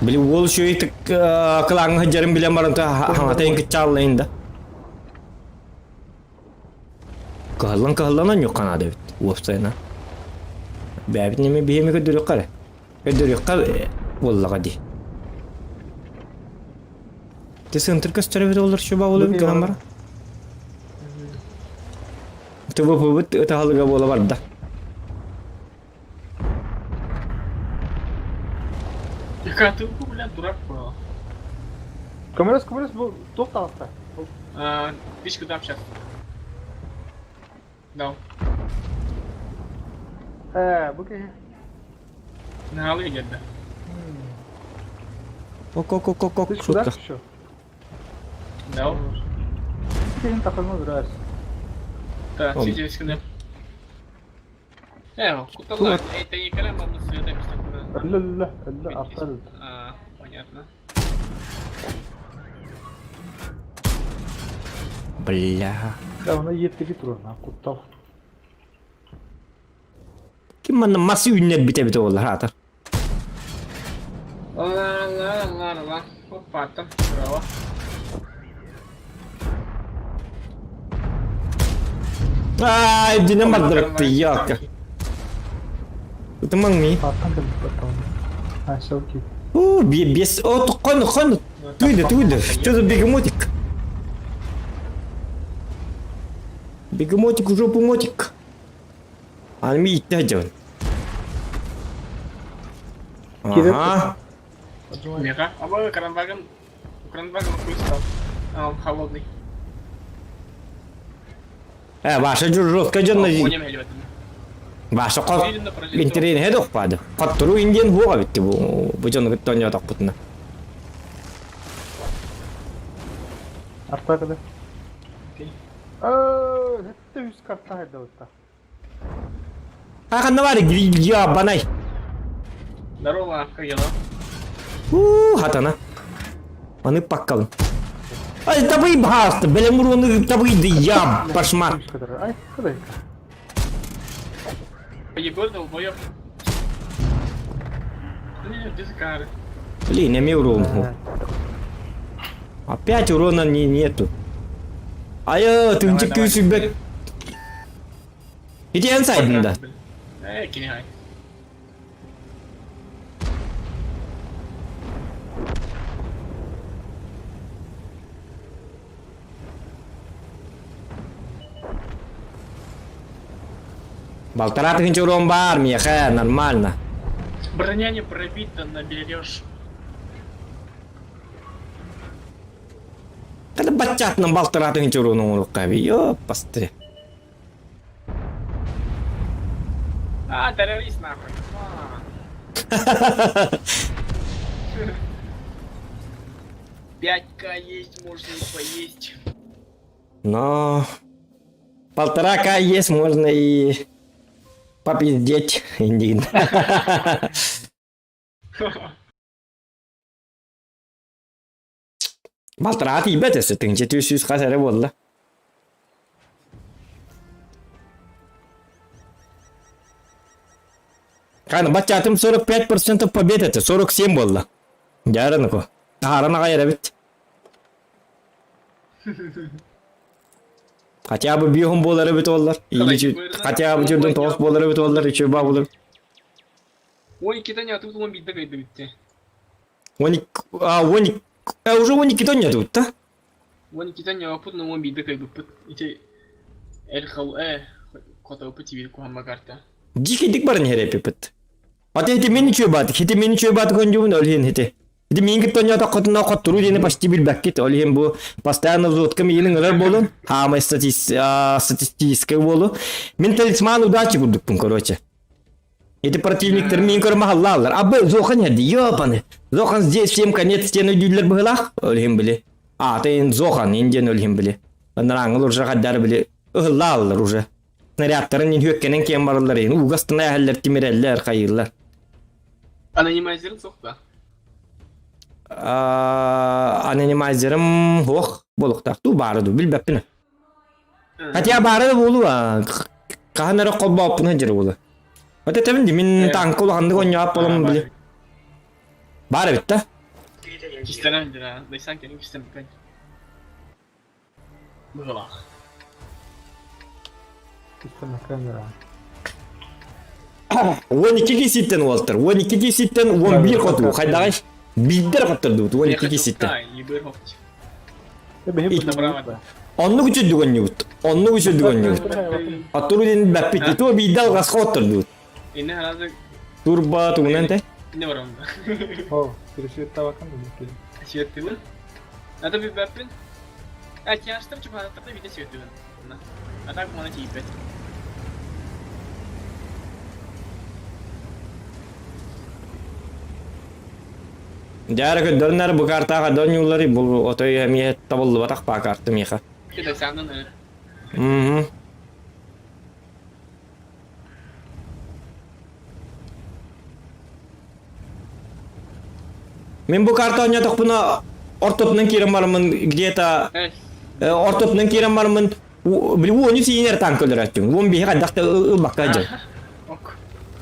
били уол үчүгэй кылааҥҥа сылдьарын билэн баран хаҥата кыччааллайын да. Кыһаллан кыһаллан онньуохха наада эбит уопсайынан. Бэйэбит нэмэ биһиэми көрдөрүөххэ эрэ. Көрдөрүөххэ буоллаҕа дии. Ты центр көстөр эбит олор чуба ол эбит гынан баран. ТВП-быт ытаһалыга буола барда. Какая ты, бля, дурак был. Көмөлөс, көмөлөс, бу туох таҕыста? А, Пичку дам сейчас. Дал. Ээ, бу киһи. На где-то. Ок-ок-ок-ок, Ты куда шутка. еще? Дал. Киһин тахарма бирээс. Так, О. сидите сюда. Куда Это не калям, а мы Өллө, өллө, артар. А, понятно. Бля. Да, оны еттиги турар, куттал. Ким манна мас үүннэрбит эбит буоллар аатар. Ла ла ла ла. Опа, там справа. Ай, динен бардырыпты, яка. Ытымаң ми. Аттан кэлбит А, селки. О, без... О, хон, хон. Туйда, туйда. Что за бегемотик? Бегемотик в жопу мотик. Аны итте дьон. Ага. Мега. А вы кранваген... Кранваген хуй стал. А, он холодный. Э, Ваша жестко дьон. Ваша кот интириэһэ дохпаады. Хотторуу индиэн буоҕа битти бу бу дьону кытта оонньоотохпутуна. Артакада. Э, үс карта хайдабытта. А ханна баар я банай. Здорово, как дела? У, хатана. Аны паккалын. Ай, табый баасты, бэлэм уруону табыйды я башмак. Ай, куда Егор долбоёб. Не, дискары. Блин, эми уруум. Опять урона не, нету. Айы, тыынчык Давай, күүс давай. сүлбэт. Ити эн сайдын да. Э, кини хай. Балтараа тыһыынча урон баар миэхэ, нормально. Броня не пробита, наберешь. Когда баччаатынан балтараа тыһыынча урон оҥоруохха эбит. Ёппасты. А, террорист нахуй. А. 5к есть, можно и поесть. Но 1,5 к есть, можно и попиздеть. Индигин. Балтараа тиийбэт өссө тыһыынча 400 хас эрэ буолла. Каны баччаатым 45% побед этэ, 47 буолла. Дьаарыныку. Таһааран аҕай эрэбит. Хотя бы биэһун буолар эбит буоллар. Или хотя бы жүрдөн тоҕус буолар эбит буоллар, үчүгэй баа буолар. 12-тен ятыбыт 11-де кайда битте. 12, а, 12, а, уже 12 нету, да? 12-тен япыт, но 11-де кайда бит. Ити эл э котопы тебе кухамма карта. Дикий баран херепипит. Ата хити мин үчүгэй баат, хити мин үчүгэй баат көнжүбүн ол иһин хити. Хити мин кытта онньоотоххутуна хотторуу диэни почти билбэккит. Ол иһин бу постоянно взводка миигин ыҥырар буолун. Хаамай статистическай буолу. Мин талисман удачи курдукпун, короче. Эти противниктар миин көрө махаллааллар. Абы Зохан ярди, ёпаны. Зохан здесь всем конец стены дүүллэр быһылаах. Ол иһин били. А, ты Зохан, индиан ол иһин били. Ынырааҥыл уже хаддар били. Ыһыллааллар уже. Снарядтарын үөккэнэн киэн бараллар иһин уугастына эһэллэр тимирэллэр хайыыллар. Анонимайзерын суох да? Анонимайзерым суох буолуохтаах дуу баара дуу билбэппин. Хотя баара да буолуо хаһан эрэ холбооппун сылдьар буолуо. Вот этэбин дии мин танка улаханнык оонньообот буоламмын били. Баар эбит да? Кистэнэн дьэ, дайсан кэлин кистэммиккин. Быһылаах. Камера. 12 киситтен уолтар. 12 киситтен 11 хоту. Хайдаҕай? Биирдэр хоттордубут 12 киситтен. Оннук үчүдүк онньубут. Оннук үчүдүк онньубут. Оттуру диэн бэппит. Итоо биирдэ алҕаска оттордубут. Турба тугунан те? Не барам. О, пересветтавакан Светтыбын. Это билбэппин. А тяжтым чупааттарда биде светтыбын. А так мана тиийбэт. Дьаара көрдөрүнэр бу картаға доньулары бу отой эмиэ табыллыбатах баа карта миэхэ. Это саанын Мгм. Мин бу карта оонньоотохпуна ортотунан киирэн бараммын где-то ортотунан киирэн бараммын били уоню сиинэр танк өлөрөөччүм. Уон биһи хайдах да ылбакка дьыл.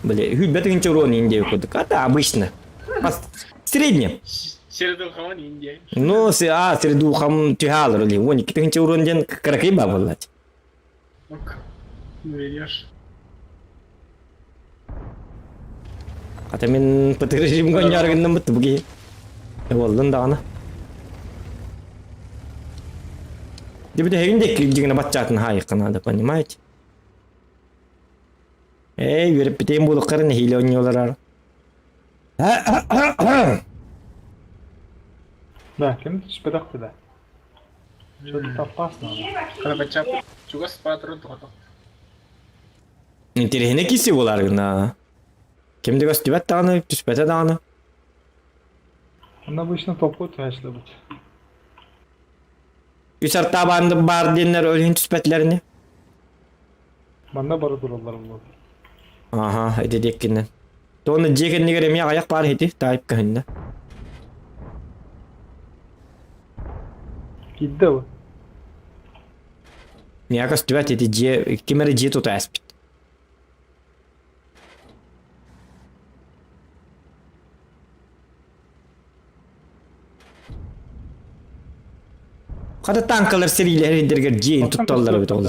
Били хүлбэт ыгынча уруон индия курдук. Это обычно. Средне. Средухаман Индия. Ну, а, средухам түһаалар или 12 тыһынча уруон диэн кыракый баа буоллач. Ок. Берешь. Хата мин ПТ-режим гонньоор гынным бу киһи. Буоллун даҕаны. Дебүтэ диэки дьиҥинэ баччаатын хаайыахха наада, понимаете? Эй, үөрэппитиэн буолуоххара нэһиилэ оонньууларар. Да, ким түспэтэх да. Что-то опасно. Карабачап. Чугас патрон тоҕото. Интэриэһинэй киси буолар гына. Ким да көстүбэт даҕаны, түспэтэ даҕаны. Он обычно толпой түһээччилэр бут. Үс артаабаанды баар диэннэр өлүһүн түспэтилэрини. Манна бары тураллар буолар. Аха, ити диэккинэн. Туонна дьиэ кэннигэр эмиэ аҕыйах баар ити, таайып көһүннэ. Киирдэ бу. Миэхэ көстүбэт ити дьиэ, ким эрэ дьиэ тута ааспыт. Хата танкалар сэриилэһэр ирдэригэр дьиэйин тутталлар эбит ол.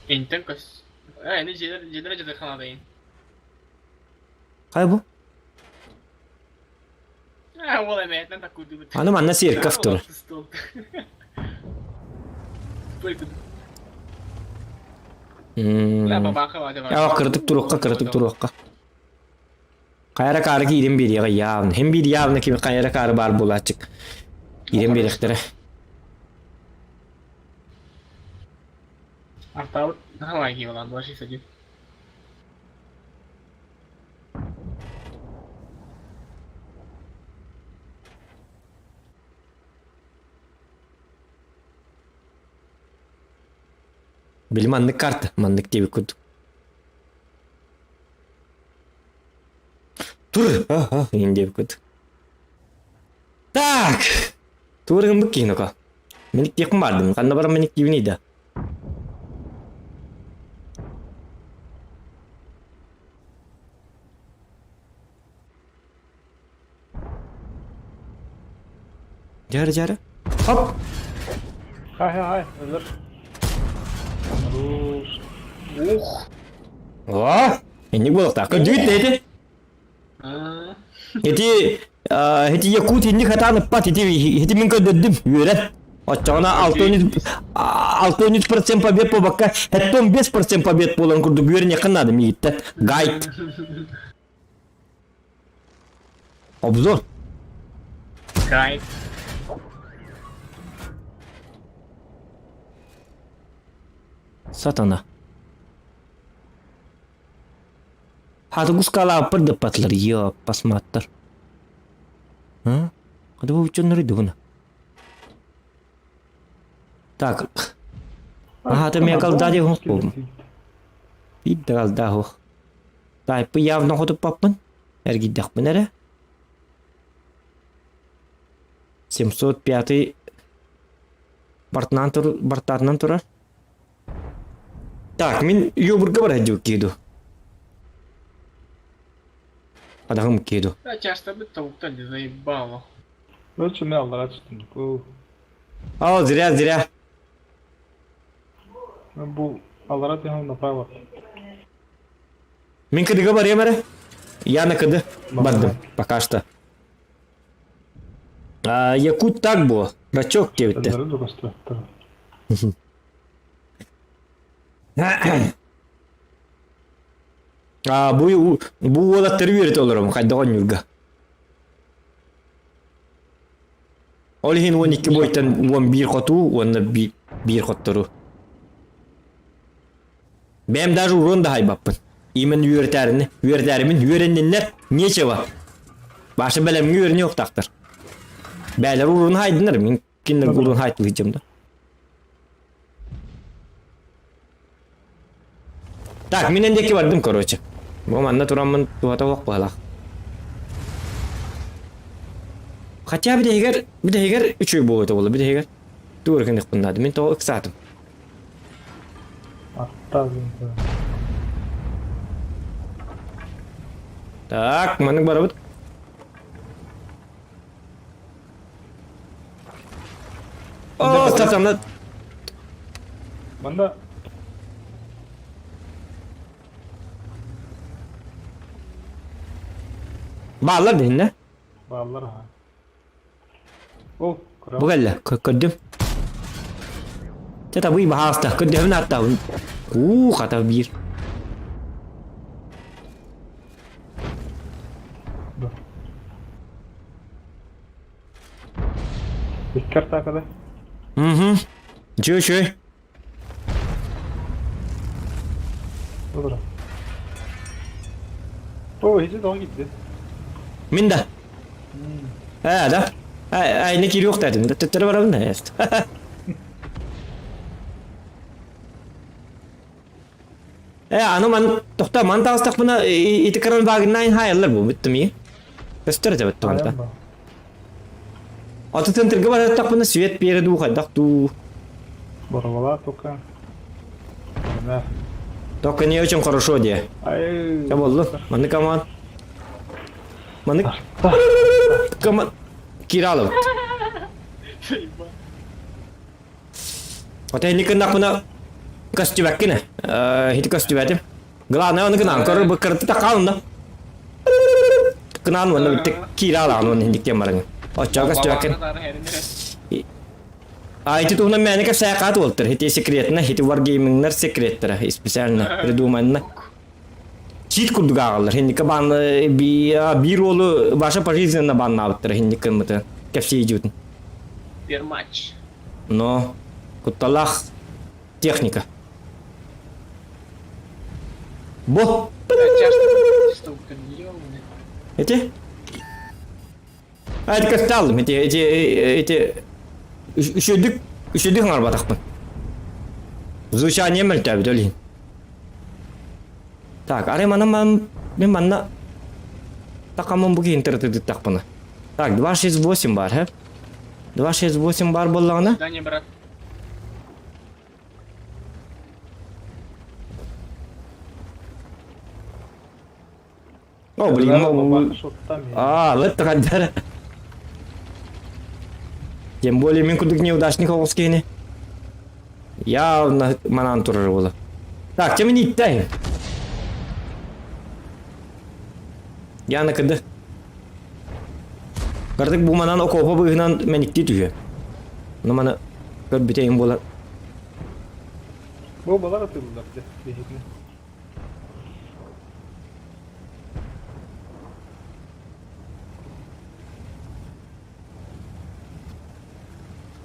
Интен көс. Э, не дьиэлэр дьиэлэр дьиэлэр ханаадайын. Хай бу? Э, уол эмээтинэн таккуйдубут. Аны манна церковь турар. Кыратык туруохха, кыратык туруохха. Хайара каары киирэн биэриэҕэ явно. Һин биир явно кими хайара каары баар буолааччык. Киирэн биэриэхтэрэ. Артаабыт наһаа киһи 261. Били маннык карта, маннык диэбит курдук. Тур! Иин диэбит курдук. Так! Тур гыммыт киһи Миник диэхпин бардым. Ханна баран миник диибиний да? Дьары дьары. Хоп! Хай хай хай, өлөр. Хорош. Ух! О! Инник буолуохтаах. Көрдүгүт да ити? Ити ити якут инник хатаан ыппат ити ити мин көрдөрдүм үөрэн. Оччоҕуна 63% побед буолбакка 75% побед буолан курдук үөрэниэххин наада миигиттэн. Гайд. Обзор. Гайд. Сатана. Хатыгускалааппар даппатылар, йоо, басмааттар. А? Хата бу дьоннору дугуна. Так. Аха, мен калда диэх болдум. Биир да калда суох. Тайпы явно хотуппаппын. Эргийдэхпин эрэ. 705 бартынан тур бартаатынан турар. Так, мин Юбурга бар сылдьыбыт киһи дуу? Адаҕым киһи дуу? Да, часто бы толуктан не заебало. Лучше мен аллара түстүм. Бу О, зря, зря. бу аллара түһэн направо. Мин кыдыга барыам эрэ. Я на кыды бардым пока что. А, Якут так буо. Рачок диэбиттэр. Өндөрү көстүбэттэр. А, бу бу уолаттары үөрэтэ олоробун хайдах оонньуурга. Ол иһин 12 бойтан 11 хотуу уонна биир хоттору. Бэйэм даже урон да хайбаппын. Именно үөрэтээрини, үөрэтээримин үөрэнниннэр, нечего. Баша бэлэмҥэ үөрэниэ охтаахтар. Бээлэр урун хайдынар, мин кинилэр урун хайтылыйдьым да. Так, мин эндеки бардым, короче. Бу манна тураммын туһата суох быһалаах. Хотя бүтэһигэр, бүтэһигэр үчүгэй буолуо этэ буолла, бүтэһигэр. Тугу гыныахпын наада, мин тоҕо ыксаатым. Так, маннык барабыт. О, статамна. Манда Бааллар дehиннэ? Бааллар аха. Ол, Бу кэллэ, көрдүм. Чэ табый баһаалыста, көрдөһөбүн ааттаабын. Уу, хата биир. Икки артаакада. Угу. Үчүгэй, үчүгэй. Добро. О, иди тоҕо киирдэ. Мин да. Ээ, да. Айна киириэхтээтим. Төттөрү барабын да. Э, аны ман тохто ман таҕыстахпына ити кран багыннаайн хаайаллар бу бүттүм ии. Көстөр этэ бүттүм анта. Аты центрга бараттахпына свет биэрэ дуу хайдах дуу. Борвала только. Да. Только не очень хорошо де. Ай. Чэ боллу. Маннык команд. Маннык команд. Киралов. Заебал. Ота инник гыннахпына көстүбэккин ээ. Ити көстүбэтим. Главное оны гынан көрөр бу кырты такаалында. Кынаан уонна бүттэ киирэ алаан уонна инник диэн бараҥын. Оччоҕо көстүбэккин. А ити туһунан мээнэ кэпсээххэ туолтар. Ити секретно, ити варгеймингнар секреттара специально придуманно. Чит курдук ааҕаллар. Хинника баан биир уолу Ваша пожизненно бааннаабыттара хинник кыммыты кэпсии дьиутун. Пермач. Но кутталаах техника. Бо! Эти? А, это как алдым. Эти, эти, эти... Үшөдүк, үшөдүк аңарбатахпын. Звучание мөлтөөбүт өлейін. Так, арай мана мен манна такамын бу киһин тырытыдыттахпына. Так, 268 бар, хэ? 268 бар буоллаҕына. Свидание, брат. О, блин, А, вот такая. Тем более мин курдук неудачник оҕус киһини. Явно манан турар буола. Так, тем не иттай. Яна кыды. Картык бу манан окопа быһынан мэниктии түһүө. Ну маны көрбүтэйим буолар. Бу балар атыллар де биһигини.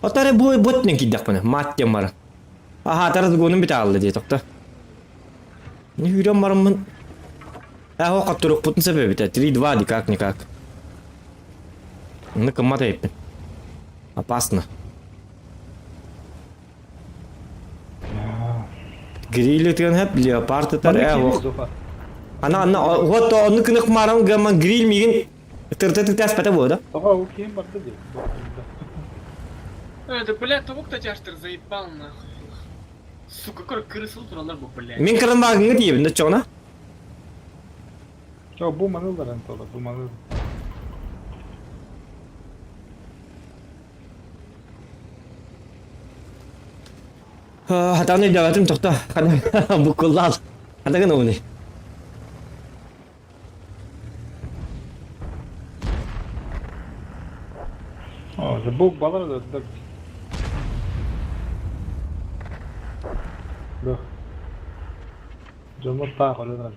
Отары бу бот киирдэхпинэ, мат диэн баран. Аха, таразгонум бүтэ дии тохто. Не үүрэн бараммын. Ээ, хотторукпутун сөбөбүтэ. 3-2 ди как-никак. Ну, кыммат эйппин. Опасно. Гриль тыган хэп, леопард ытар, ээ, ох. Ана, ана, вот онну кынык марам гаман гриль мигин тырты тыктаспата буода. Тоҕо ол киһим барда дии. Это, блядь, того, кто тяжтер заебал, нахуй. Сука, какой крысыл туралар бу, блядь. Мин кырын багыңы тиебин да чоҕуна. Чо бу манылар антола, бу маныл. Хатааны өйдөөбөтүм тохто. Буккуллаал. Хатагын уни. О, забыл балар да да. Да. Дьоммут таах өлөн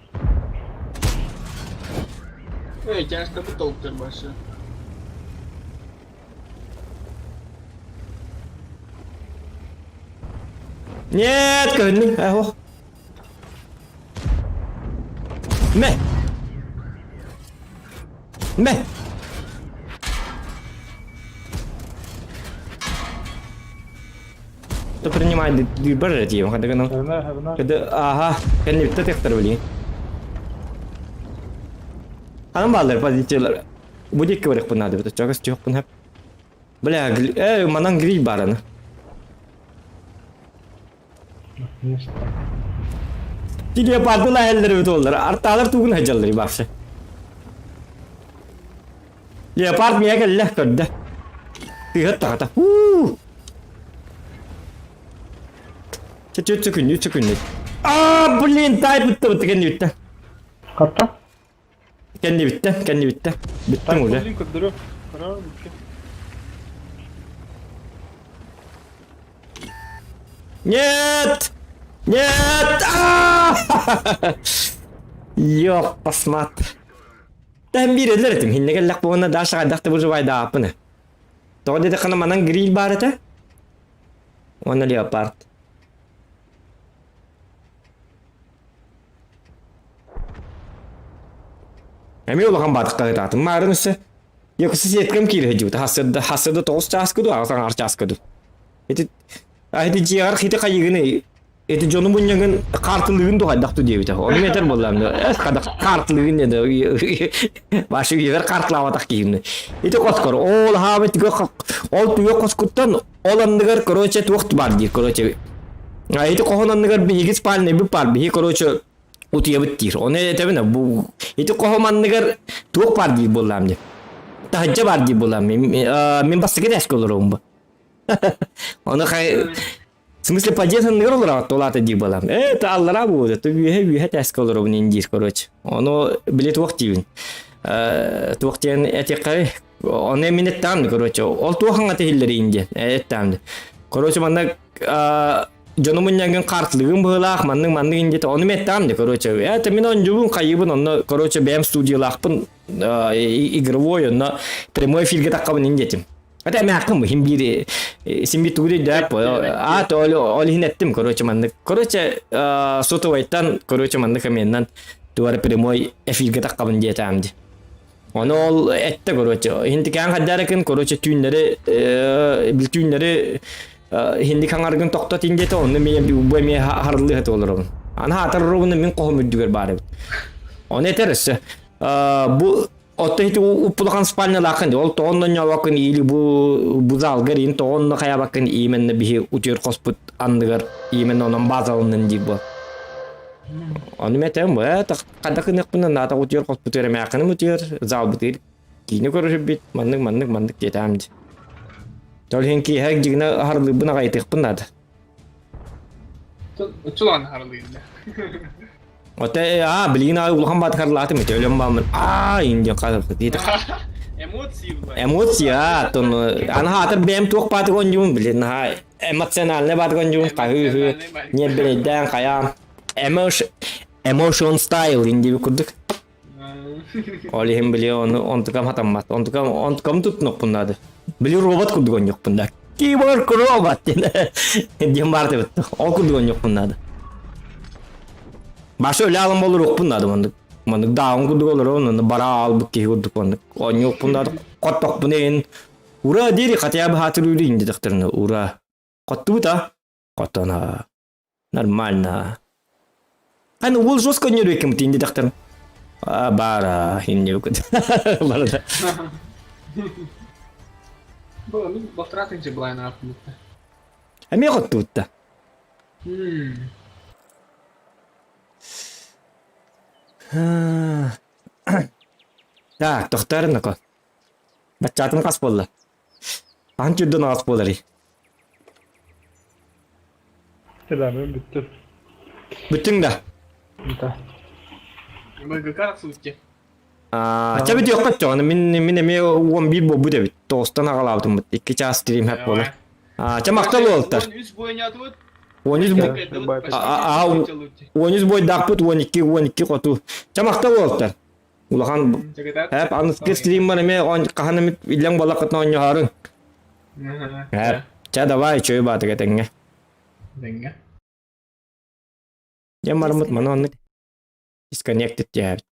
Эй, тяжко бы толктыр башы. Нет, көһүннүм. Э, Мэ. Мэ. То принимай дыбар дием, хадаган. Кыды, ага, кэннибитте тектер билин. Анан баалар позициялар. Бу дикки барык надо, бит чагыс жокпун хап. Бля, э, манан гриль бараны. Леопардыла эллер бит олар. Арталар тугун хаҗаллар бапшы. Леопард мия кэллэ көрдө. Тыгат тагата. Уу! Чэ чэ күннү чэ күннү. А, блин, тай битте битте кэнни битте. Хатта? Кэнни битте, кэнни битте. Биттим уже. Блин, көрдөрү. Көрөр битке. Нет! Нет! А! Ёппасмат. Тэн биир өлөр этим. Хинне кэллэх буолна Даша хайдах да выживайдааппын. Тоҕо диэтэххинэ манан гриль баар этэ. Уонна леопард. Эмиэ улахан баатыкка ытаатым. Маарын өссө Якусы сеткам киирэ сылдьыбыта. Хассыда хассыда тоҕус чааска дуу, аҕыс аҥаар чааска дуу. Ити а ити дьиэҕэр хити хайыгыный Эти дьону мунньагын хаартылыгын дуһайдах ту диэбитэ. Ону метер буоллаам да. Хадах хаартылыгын диэн Башы үйэбэр хаартылаабатах киһимни. Ити хоскор ол хаабыт ол түгэ хоскуттан ол анныгар короче туох бар диир короче. А ити хоһон анныгар биһиги спальный бу бар биһи короче утуйабыт диир. Ону этэбин бу ити хоһом анныгар туох бар диир буоллаам диэн. Таһырдьа бар диир буоллаам. Мин бастакы эсколоруум бу. Ону хай В смысле, подъезд анныгар олораҕыт тулаата дии буолам. Э, это аллара будет, это үөһэ үөһэ тээскэ олоробун индиир, короче. Ону били туох диибин. Э, туох диэн этиэххэ ону мин эттаам короче. Ол туох хаҥа тиһиллэриин диэн эттаам. Короче, манна дьону мунньангын картылыгын быһыылаах, маннык маннык индиэт ону мен эттаам короче. Это мин онжубун хайыбын онно короче бэйэм студиялаахпын игровой онно прямой эфирге таххабын индиэтим. Это эмээххин бу биир син биир тугу да а то ол иһин эттим короче маннык короче сотовайтан короче маннык аменнан туара прямой эфирге таххабын диэтаам ди Ону ол этте короче хинтикээн хаддаракын короче түүннэри бил түүннэри хинди хаҥаргын тохтот индиэтэ онно мен бу эмиэ харыллыһа олоробун аны хаатар робуна мин хоһум үрдүгэр баар эбит ону этэр өссө бу Отто ити уппулахан спальнялааххын ол тоҕонно ньообоккун или бу бу залгар ин тоҕонно хайабаккын именно биһи утуйар хоспут анныгар именно онон базаланнын диир бу. Ону метем бу хада кыныахпына наата утуйар хоспутугар эмээххиным утуйар залбытыгар киинэ көрүһүбүт маннык маннык маннык диэтаам ди. Ол иһин киэһэ дьигинэ харылыырбын аҕайытыахпын наада. Учулан харылыырда. Оте аа билигин аайы улахан баатыкарлаатым ити өлөн бааммын аа индиан хаалбыт Эмоции Эмоция тон аны хаатар бэйэм туох баатык онньуун билин наһаа эмоциональный баатык онньуун хаһыы ньиэрбэнэйдээн хайаан emotion style индиби курдук ол иһин били ону онтукам хатаммат онтукам онтукам туттунукпун наады били робот курдук онньукпун да киборг робот диэн баар дебит ол курдук онньукпун наады Башы өлө алан болуруохпун наада маннык. Маннык даҕын курдук олоробун, онно бара аалбыт киһи курдук маннык. Оонньуохпун наада, хоттохпун эйин. Ура диэри хотя бы хаатырыыры инде ура. Хоттубут а? Хотон а. Нормально. Аны ол жестко нөрөкем инде дактар. А бара инде Барда. Бу мин балтыратынчы былайын артымытта. Эмиэ хоттубутта. Так, тохтоорун Баччаатын хас буолла? Хаһан түрдэн аҕас буоларый? Эбэм бүттүм. Бүттүҥ да? Да. МГК сутки. Ча бүтүөххэ оччоҕуна мин мин эмиэ 11 буолбут эбит. Тоҕустан аҕалаабытым 2 чаас стрим хэп буолар. Ча махтал уолтар. 13 бойнятыбыт. 13 13 бойдаахпыт 12 12 хоту. Ча махтал уолтар. Улахан хэп аныскы стриммар эмиэ хаһан эмит иллэҥ буоллаххытына оонньоһоорун. Хэп. Ча давай чөй баатыга тэҥҥэ. Тэҥҥэ. Дьэ барыммыт маны оннук Disconnected диэбит.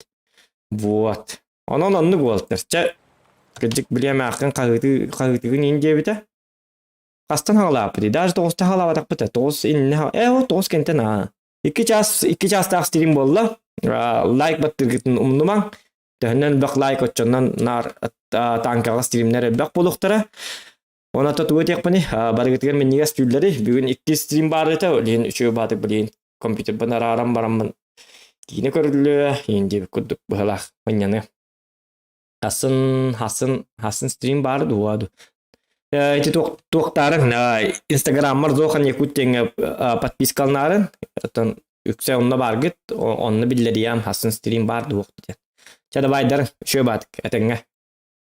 Вот. Онон оннук уолтар. Чэ, кырдьык билиэмээххин хаһыытыы хаһыытыгын иин диэбитэ. Хастан хаалааппытый? Даже тоҕуста хаалаабатахпыт ээ. Тоҕус иннинэ ээ ол тоҕус кэнтэн аа. Икки час икки чаастаах стрим буолла. Лайк баттыыргытын умнумаҥ. Төһөннөн элбэх лайк оччоннон наар танкаҕа стримнэр элбэх буолуохтара. Онон тугу этиэхпиний? Барыгытыгар минньигэс түүллэри. Бүгүн икки стрим баар этэ. Билигин үчүгэй баатык билигин компьютербын арааран бараммын киинэ көрүллүө иин диэбит курдук быһалаах мынньаны. Хасын, хасын, хасын стрим баар дуо ду. Ити туохтаарын Инстаграммар Зохан Якут диэҥҥэ подпискалнаарын, оттон үксэ онно бааргыт, онно биллэриям хасын стрим баар дуох диэн. Чэ давайдар, үчүгэй баатык, этэҥҥэ.